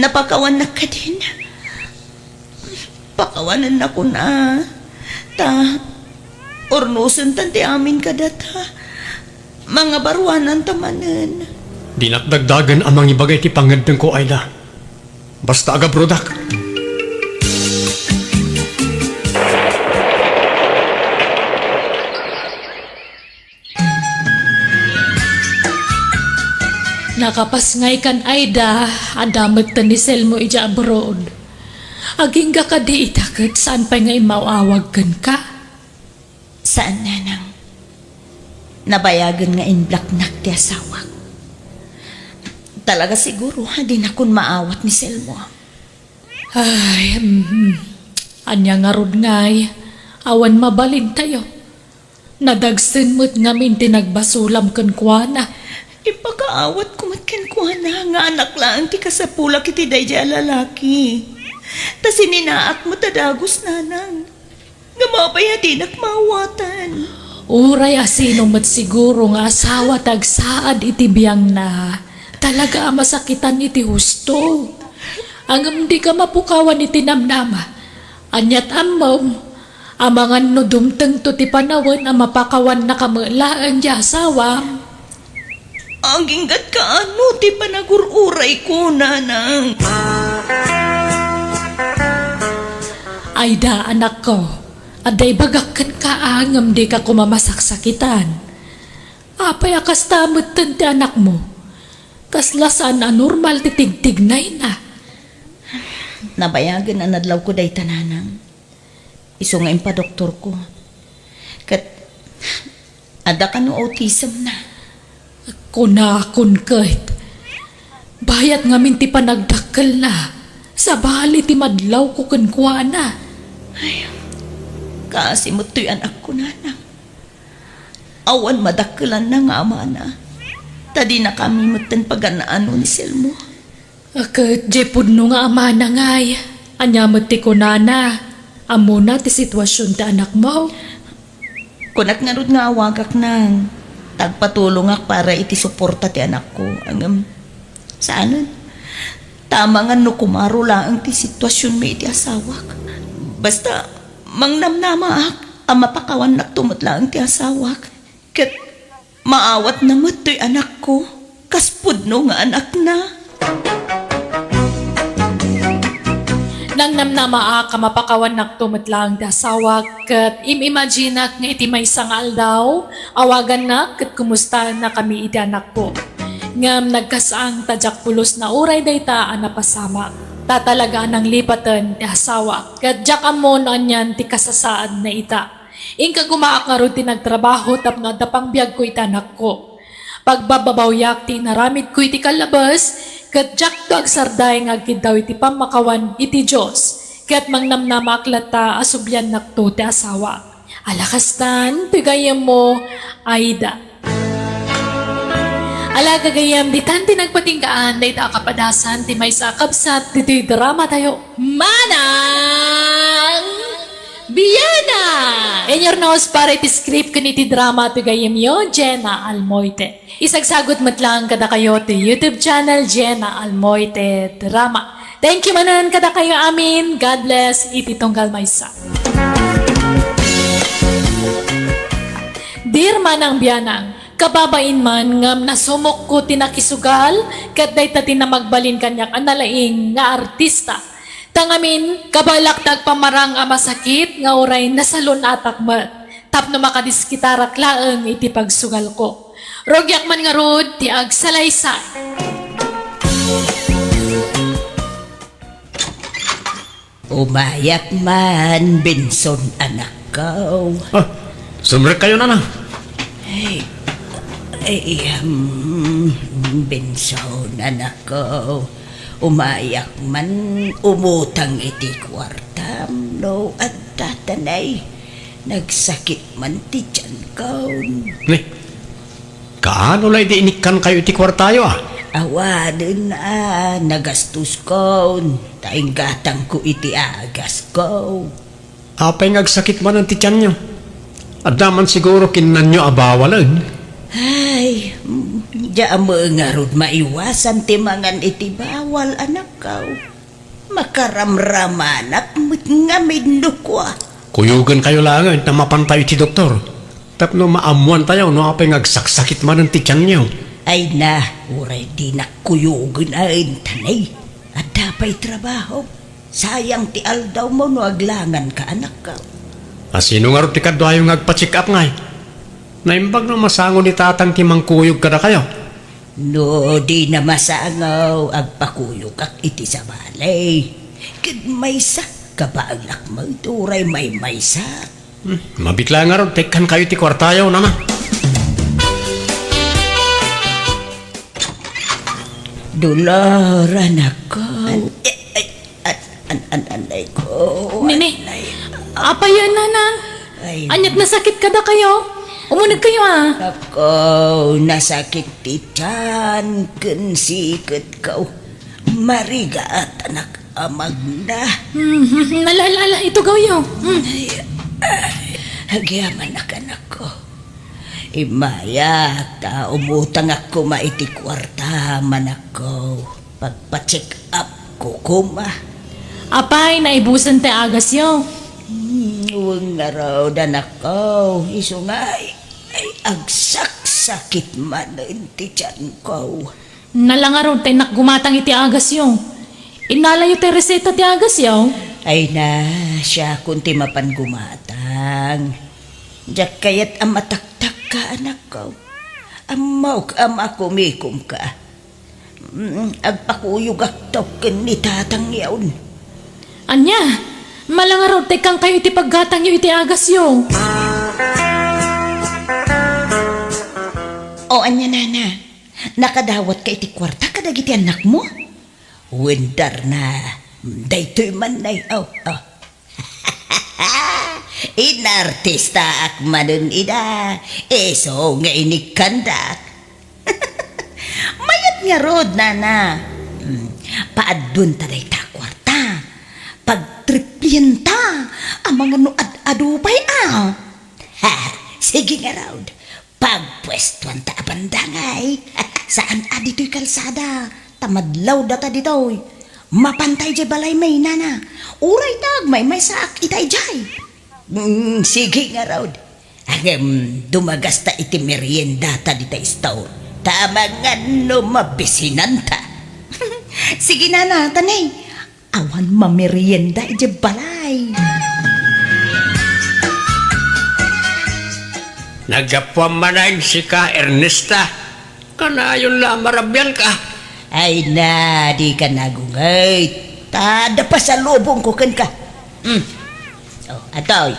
Napakawannak kadin? Pakawanannakon a. Ta, urnosentan ti amin kadata. Mangabaruananta manen. Dinak dagdagen a mangibaga iti pangngeddengko, Aida. Basta agabrodak. Nakapas ngay kan Aida, adda metten ni Selmo idiay abroad. Agingga kadi ita ket saan pay nga immaw-awag kenka? Saan, Nanang. Nabayagen nga inblaknak ti asawak. Talaga siguro a dinakon maawat ni Selmo. Ay, mm. Ania ngarud ngay? Awan mabalintayo. Nadagsen met ngamin ti nagbasolam kenkuana. Ipakaawatko met kenkuana nga anak laeng ti kasapulak iti daydiay a lalaki. Ta sininaak met a dagus, Nanang. Ngem apay a dinak maawatan? Uray asino met siguro nga asawa ti agsaad iti biangna, talaga a masakitan iti husto. Ngem dika mapukawan iti namnama. Aniat ammom, Amangan no dumtengto ti panawen a mapakawannaka met laeng ti asawam. Agingga't kaano ti panagur-urayko, nanang? Ayda, anakko, adda ibagak kenka a ngem dika koma masaksakitan. Apay a kasta metten ti anakmo? Kasla saan a normal ti tigtignayna. Nabayagen a nadlawko dayta, nanang. Isu nga impadoktorko. Ket adda kano autism na. Kunakon ket, bayat ngamin ti panagdakkelna, sabali ti madlawko kenkuana. Ay, kaasi met toy anakko, nanang. Awan madakkelanna nga amana. Ta dinakami metten pagan-ano ni Selmo. Ket diay pudno nga amana ngay, ania met ti kunana? Ammona ti sitwasion ti anakmo? Kunak ngarud nga awagak nang, ta agpatulongak para iti suporta ti anakko. Ngem, saanen. Ta amangan no kumaro laeng ti sitwasionmi iti asawak. Basta, mangnamnamaak a mapakawannakto met laeng ti asawak. Ket maawatna met toy anakko, kas pudno nga anakna. Nangnamnamaak a mapakawannakto met laeng ti asawak, ket im-imaginak nga iti maysa nga aldaw, awagannak ket kumustaennakami iti anakko. Ngem nagkasang ta diak pulos na uray dayta a napasamak. Ta talaga a nanglipaten ti asawak, ket diak ammo no anian ti kasasaadna ita. Inka gumaak ngarud ti nagtrabaho tapno adda pangbiagko iti anakko. Pagbababawyak ti inaramidko iti kallabes, ket diakto agsarday nga agkiddaw iti pammakawan iti Dios, ket mangnamnamaak latta a subliannakto ti asawa. Ala kastan, ti gayyemmo, Aida. Ala, gagayyem, ditan ti nagpatinggaan dayta a kapadasan ti maysa a kabsat ditoy drama tayo. Manang Biana! In your nose, para iti script ken iti drama ti gayyemyo, Jenna Almoite. Isagsagut met laeng kadakayo ti YouTube channel, Jenna Almoite Drama. Thank you manen kadakayo amin. God bless iti tunggal maysa. Dear Manang Bianang, kababain man ngem nasumokko ti nakisugal ket dayta ti namagbalin kaniak a nalaing nga artista. Ta ngamin, kabaelak ti agpamarang a masakit nga uray nasalun-atak met tapno makadiskitarak laeng iti pagsugalko. Rugiak man ngarud ti agsalaysay. Umayak man, Benson, anakko. Ah, sumrekkayo, Nana. Ay, ay, um, Benson, anakko. Umayak man umutang iti kuartam no adda, tanay. Nagsakit man ti tianko. Ni, kaano la idi inikkankayo iti kuartayo, a? Awanen a nagastoskon, ta inggatangko iti agasko. Apay nga agsakit manen ti tianyo? Adda man siguro kinnanyo a bawalen. Ay, mm, diak met ngarud maiwasan ti mangan iti bawal, anakko. Makaramramanak met ngamin no kua. Kuyogenkayo laengen ta mapantayo iti doktor tapno maammoantayo no apay nga agsaksakit manen ti tianyo. Ay na, uray dinak kuyogen a entanay. Adda pay trabaho. Sayang ti aldawmo no aglanganka, anakko. A, sino ngarud ti kaduayo nga agpa-check up ngay? Naimbag no masango ni tatang ti mangkuyog kadakayo. No dina masango, agpakuyogak iti sabali. Ket maysa, kabaelak met uray maymaysa. Hmm, mabitla ngarud, ta ikkankayo ti kuartayo, Nana. Dolor, anakko. An-, eh, eh, an-, an-, an-, anay ko, Nini, anay. Apay a, Nanang? Ay. Ania't nasakit kadakayo? Umunegkayo, a. Ako, nasakit ti tian ken siketko. Marigat, anak, a magna. Hmm, hmm, hmm, ala, ala, ala, itugawyo. Hmm. Ay, ay, agyamanak, anakko. Immayak ta umutangak koma iti kuartam, anakko. Pagpa-check up ko koma. Apay, naibusen ti agasyo? Hmm, wen ngarud, anakko, isu nga, ay, ay, agsaksakit manen ti tianko. Nala ngarud ta innak gumatang iti agasyo. Innalayo ti reseta ti agasyo? Ay na, siakon ti mapan gumatang. Diak kayat a mataktakka, anakko. Ammok a makumikomka. Mm, agpakuyogakto ken ni tatangyon. Ania? Mala ngarud ta ikkankayo iti paggatangyo iti agasyo. O, ania, nana? Nakadawatka iti kuarta kadagiti annakmo? Wen, Darna, daytoy man nay, o, o. Inartistaak manen ida, isu nga inikkandak. Mayat ngarud, nana. Hmm, paadduenta dayta a kuarta. Pagtriplienta a mangano ad-adu pay, a. Sige ngarud. Pagpuestuanta a bandangay. Saan a ditoy kalsada, ta madlawdata ditoy. Mapanta idiay balaymi, nana. Uray ta agmaymaysaak ita idiay. Mm, sige ngarud. Ngem, dumagasta iti meriendata dita store. Ta amangan no mabisinanta. Sige, nana, ta nay, awan mamerienda idiay balay. Naggapuam manen sika, Ernesta. Kanayon la a marabianka. Ay na, dika nagungay. Ta adda pasalubongko kenka. Hmm. O, atoy,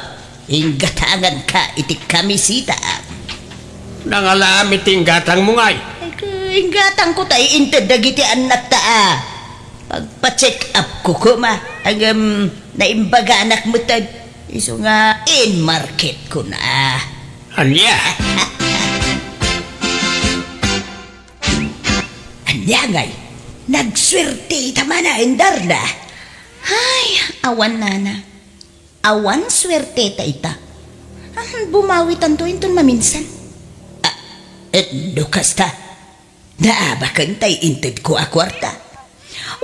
inggatanganka iti kamiseta. Nangalaam iti inggatangmo ngay? Ay, ka-, inggatangko ta iinted dagiti annakta a. Pagpa-check up ko koma, ngem naimbaganak metten. Isu nga in-market ko na. Ania? Ania ngay? Nagsuerteta manen, Darna? Ay, awan, nana. Awan suerteta ita. Ah, bumawitanto inton maminsan. Ah, et no kasta, naabaken tay intedko a kuarta.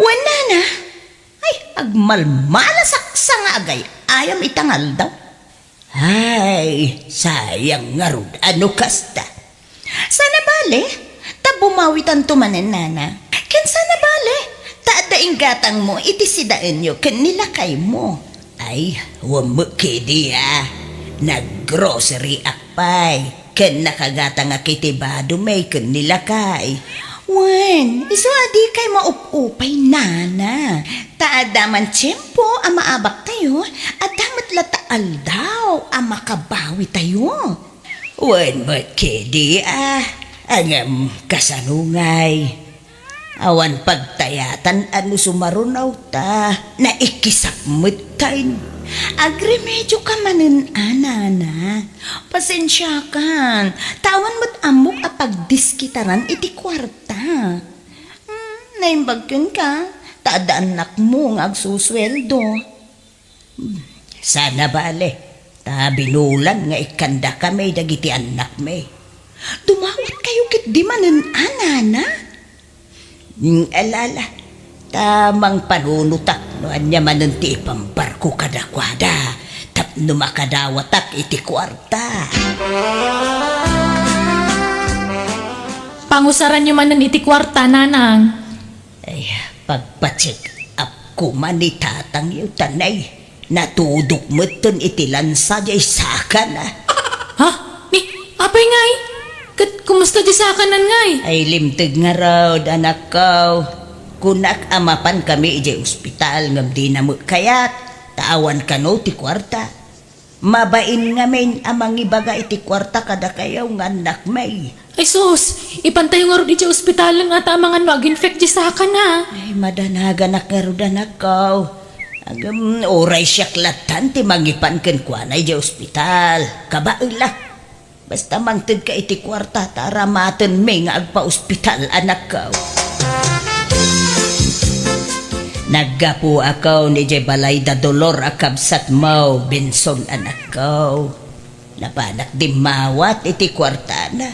Wen, nana. Ay, agmalmalasak sa nga agay-ayam ita nga aldaw. Ay, sayang ngarud a no kasta. Saan a bale, ta bumawitanto manen, nana. Ken saan a bale, ta adda inggatangmo iti sidaenyo ken ni lakaymo. Ay, wen met kadi a. Nag-grocery ak pay, ken nakagatangak iti badomi ken ni lakay. Wen, isu a dikay maup-upay, nana. Ta adda man tiempo a maabaktayo, adda met latta aldaw a makabawitayo. Wen met kadi a, ngem kasano ngay? Awan pagtayatan a no sumaruno ta, naikisak met tayo. Agremedioka manen a, nana. Pasensiakan, ta awan met ammok a pagdiskitaran iti kuarta. Hmm, naimbag kenka, ta adda annakmo nga agsusueldo. Saan a bale, ta binulan nga ikkandakami dagiti annakmi. Dumawatkayo ketdi manen a, nana? Mm, alala, ta mangpanunotak no ania manen ti ipambarko kadakuada tapno makadawatak iti kuarta. Pangusaranyo manen iti kuarta, nanang. Ay, pagpa-check up koma ni tatangyo, ta nay, natudok metten iti lansa diay sakana. Ha? Ni, apay ngay? Ket kumusta diay sakanan ngay? Ay, limteg ngarud, anakko. Kunak a mapankami idiay ospital ngem dina met kayat, ta awan kano ti kuarta. Mabain ngamin a mangibaga iti kuarta kadakayo nga annakmi. Ay sus, ipantayo ngarud idiay ospitalen nga ta amangan no ag-infect diay sakana. Ay, madanaganak ngarud, anakko. Agem, uray siak lattan ti mangipan kenkuana idiay ospital. Kabaelak. Basta mangtedka iti kuarta ta aramatenmi nga agpa-ospital, anakko. Naggapuakon idiay balay da Dolor a kabsatmo, Benson, anakko. Napanak dimmawat iti kuartana,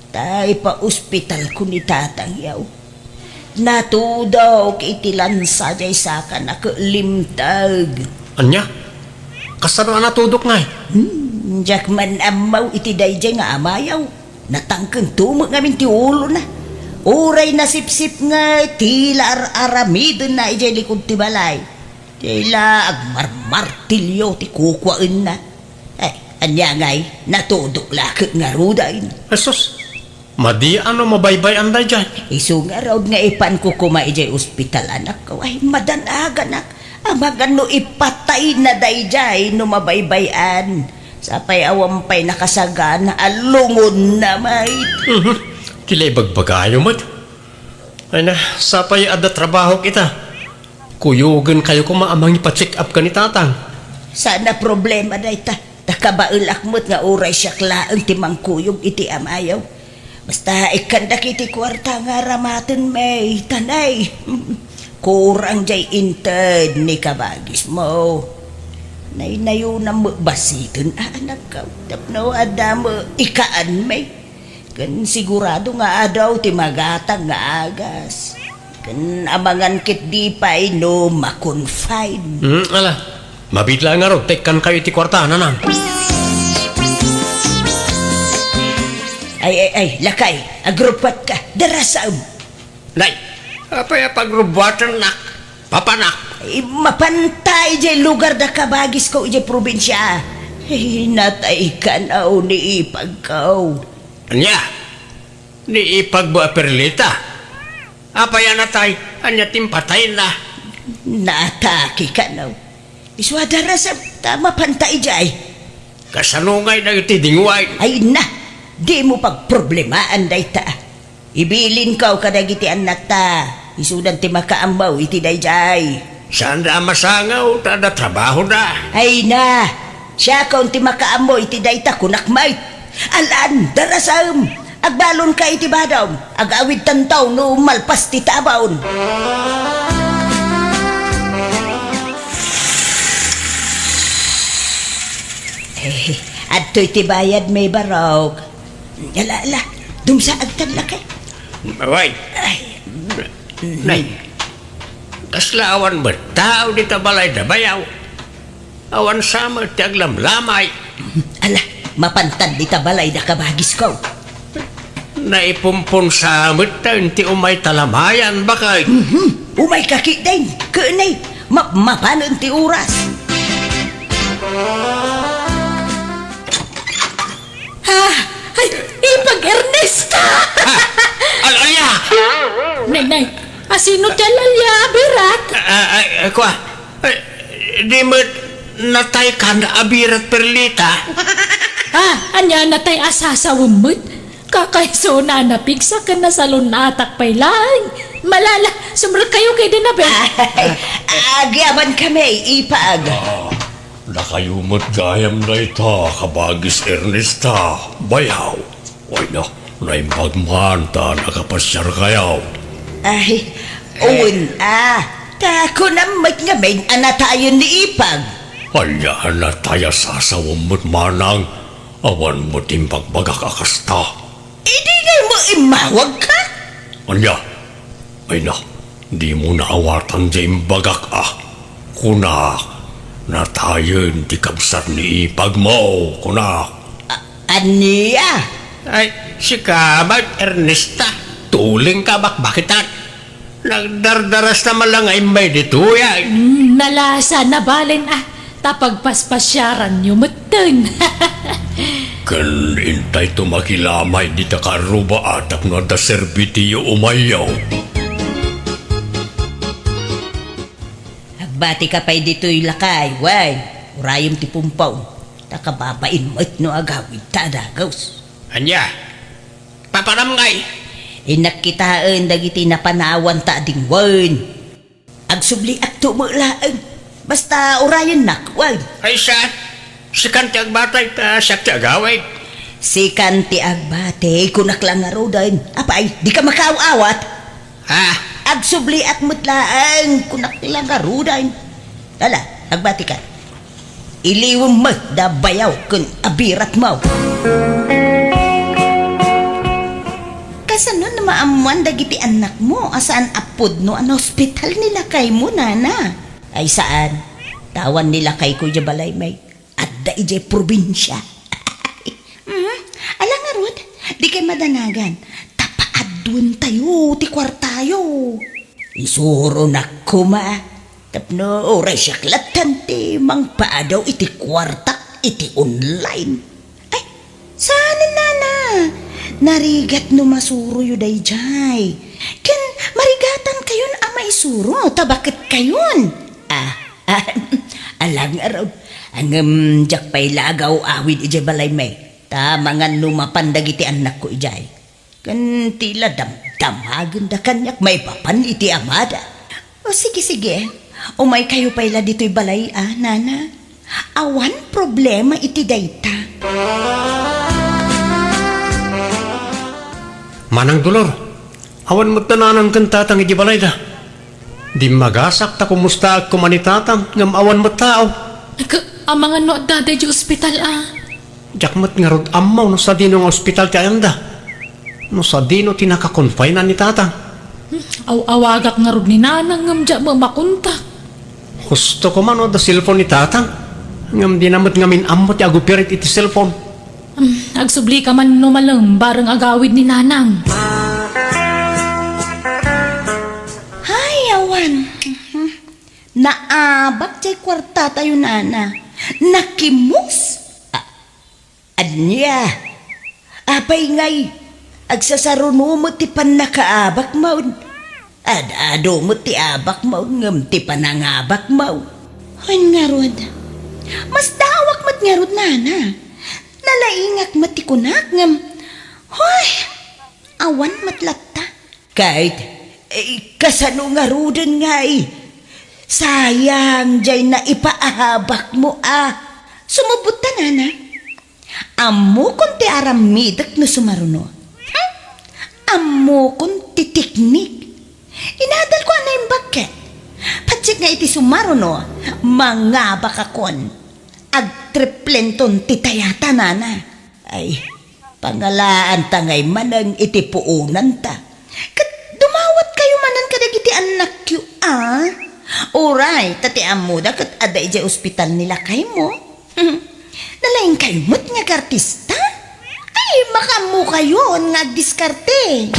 ta ipa-ospitalko ni tatangyo. Natudok iti lansa diay sakana ket limteg. Ania? Kasano a natudok ngay? Hmm, diak man ammo iti daydiay nga amayaw. Natangkeng tumek ngamin ti ulona. Uray nasipsip nga ti la ar-aramidenna idiay likod ti balay. Diay la agmarmartilio ti kukuaenna. Ay, ania ngay, natudok la ket ngaruden. Jesus, madi a no mabaybay-an daydiay. Isu ngarud nga ipanko koma idiay ospital, anakko. Ay, madan-aganak. Amangan no ipatayna daydiay no mabaybay-an. Sapay awan pay nakasagana a lungonna met. Mhm. Ti la ibagbagayo met. Ay na, sapay adda trabahok ita. Kuyogenkayo koma a mangipa-check up ken ni Tatang. Saan a problema dayta. Ta kabaelak met nga uray siak laeng ti mangkuyog iti amayo. Basta ikkandakay ti kuarta nga aramaten, May, ta nay, kurang diay inted ni kabagismo. Naynayonam met basiten a anakko tapno adda met ikaan, May. Ken sigurado nga adu ti magatang nga agas. Ken amangan ketdi pay no ma-confine. Hmm, ala. Mabiit laeng ngarud ta ikkankayo iti kuarta, Nanang. Ay, ay, ay, lakay, agrubbuatka, darasaem. Nay, apay a pagrubbuatennak, papanak? Ay, mapanta idiay lugar da kabagisko idiay probinsia. Ay, natay kano ni ipagko. Ania? Ni ipagmo a Perlita? Apay a natay? Ania ti impatayna? Naatake kano. Isu a darasem ta mapanta idiay. Kasano ngay dagiti dingwaen? Ay na, dimo pagproblemaan dayta. Ibilinko kadagiti annakta, isudan ti makaammo iti daydiay. Saanda a masangaw ta adda trabahoda. Ay na, siakon ti makaammo iti dayta, kunak met. Alan, darasem, agbalonka iti badom, agawidtanto no malpas ti tabon. Eh, adtoy ti bayad, May Barok. Ala, ala, dumsaagtan, lakay. Way. Ay. Nay, kasla awan met tao dita balay da bayaw. Awan sa met ti aglamlamay. Ala, mapantan dita balay da kabagisko. Naipumpunsa met ti umay talamayan, bakay. Mhm. Umayka ketdin, ken nay, mapmapanen ti oras. Ah, ay, ipag Ernesta! Ah, al-, alia! Nay, nay, asino ti al-alia a birat? Ah, ah, ah, kua, eh, di met natay kan a birat, Perlita? Ah, ania, natay a sasawem met? Kakaisuna a napigsa ken nasalun-atak pay laeng. Malala, sumrekkayo ketdin a ben. Ay, agyaman kami, ipag. Ah, dakayo met gayam dayta, kabagis Ernesta, bayaw. Ay na, naimbag man ta nakapasiarkayo. Ay, wen a. Ta kunam met ngamin a natayen ni ipag. Ania a natay a sasawem met manang? Awan met imbagbagak a kasta. Idi ngay mo immawagka? Ania? Ay na, dimo naawatan ti imbagak a. Kunak, natayen ti kabsat ni ipagmo, kunak. A-, ania? Ay, sika met, Ernesta. Tulingka a bakbakitan. Nagdardarasta man la nga immay ditoy, ay. Mm, nalasa, nabalen, ah. Ta pagpaspasiaranyo metten. Ken intayto makilamay dita karruba a tapno adda serbitiyo umayyo. Agbatika pay ditoy, lakay, wen. Urayem ti pumpong. Ta kababain met no agawidta a dagus. Ania? Papanam ngay? Innak kitaen dagiti napanawanta a dingwen. Agsubliakto met laeng. Basta urayennak, wen. Ay, saan? Sikan ti agbatay, ta siak ti agawid. Sikan ti agbatay, kunak la ngaruden. Apay, dika makaaw-awat? Ah. Agsubliak met laeng, kunak la ngaruden. Ala, agbatika. Iliwem met da bayaw ken abiratmo. Kasano a maammoan dagiti annakmo a saan a pudno a naospital ni lakaymo, nana? Ay, saan. Ta awan ni lakayko idiay balay, May. ta idiay probinsia. Hmm, ala ngarud, dikay madanagan. Ta paadduentayo ti kuartayo. Isuronak koma tapno uray siak latta ti mangpaadaw iti kuartak iti online. Ay, saanen, nana. Narigat no masuroyo daydiay. Ken marigatankayon a maisuro ta baketkayon. Ah, ah, ala ngarud. Ngem diak pay la agaw-awid idiay balaymi. Ta mangan no mapan dagiti annakko idiay. Ken ti la damdamagenda kaniak maipapan iti amada. O, sige, sige. Umaykayo pay la ditoy balay, a, nana. Awan problema iti dayta. Manang Dolor, awan met da nanang ken tatang iti balayda. Dimmagasak ta kumustaak koma ni tatang ngem awan met tao. Ket amangan no adda daydiay ospital a. Diak met ngarud ammo no sadino nga ospital ti ayanda. No sadino ti nakakonfina ni tatang. Aw-awagak ngarud ni nanang ngem diak met makontak. Husto koma no adda cellphone ni tatang. Ngem dina met ngamin ammo ti agupirit iti cellphone. Hmm, agsublika man no malem bareng agawid ni nanang. Ay, awan. Mhm. Naabak diay kuartatayo, nana. Nakimus. A-, ania? Apay ngay, agsasaruno met ti pannakaabakmo. Ad-adu met ti abakmo ngem ti panangabakmo. Wen ngarud, masdaawak met ngarud, nana. Nalaingak met ti kunak ngem, hoy, awan met latta. Ket, eh, kasano ngaruden ngay? Sayang diay naipaabakmo a. Sumubot ta, nana. Ammokon ti aramidek no sumaruno. Hmm? Ammokon ti teknik. Inadalko a naimbag ket. Patsit nga iti sumaruno, mangabakakon. Agtriplenton ti tayata, nana. Ay, pangalaanta ngay manen iti puonanta. Ket dumawatkayo manen kadagiti annakyo, a? Uray, ta ti ammoda ket adda idiay ospital ni lakaymo. Nalaingkayo met nga agartista? Ay, makaammokayon nga agdiskarte.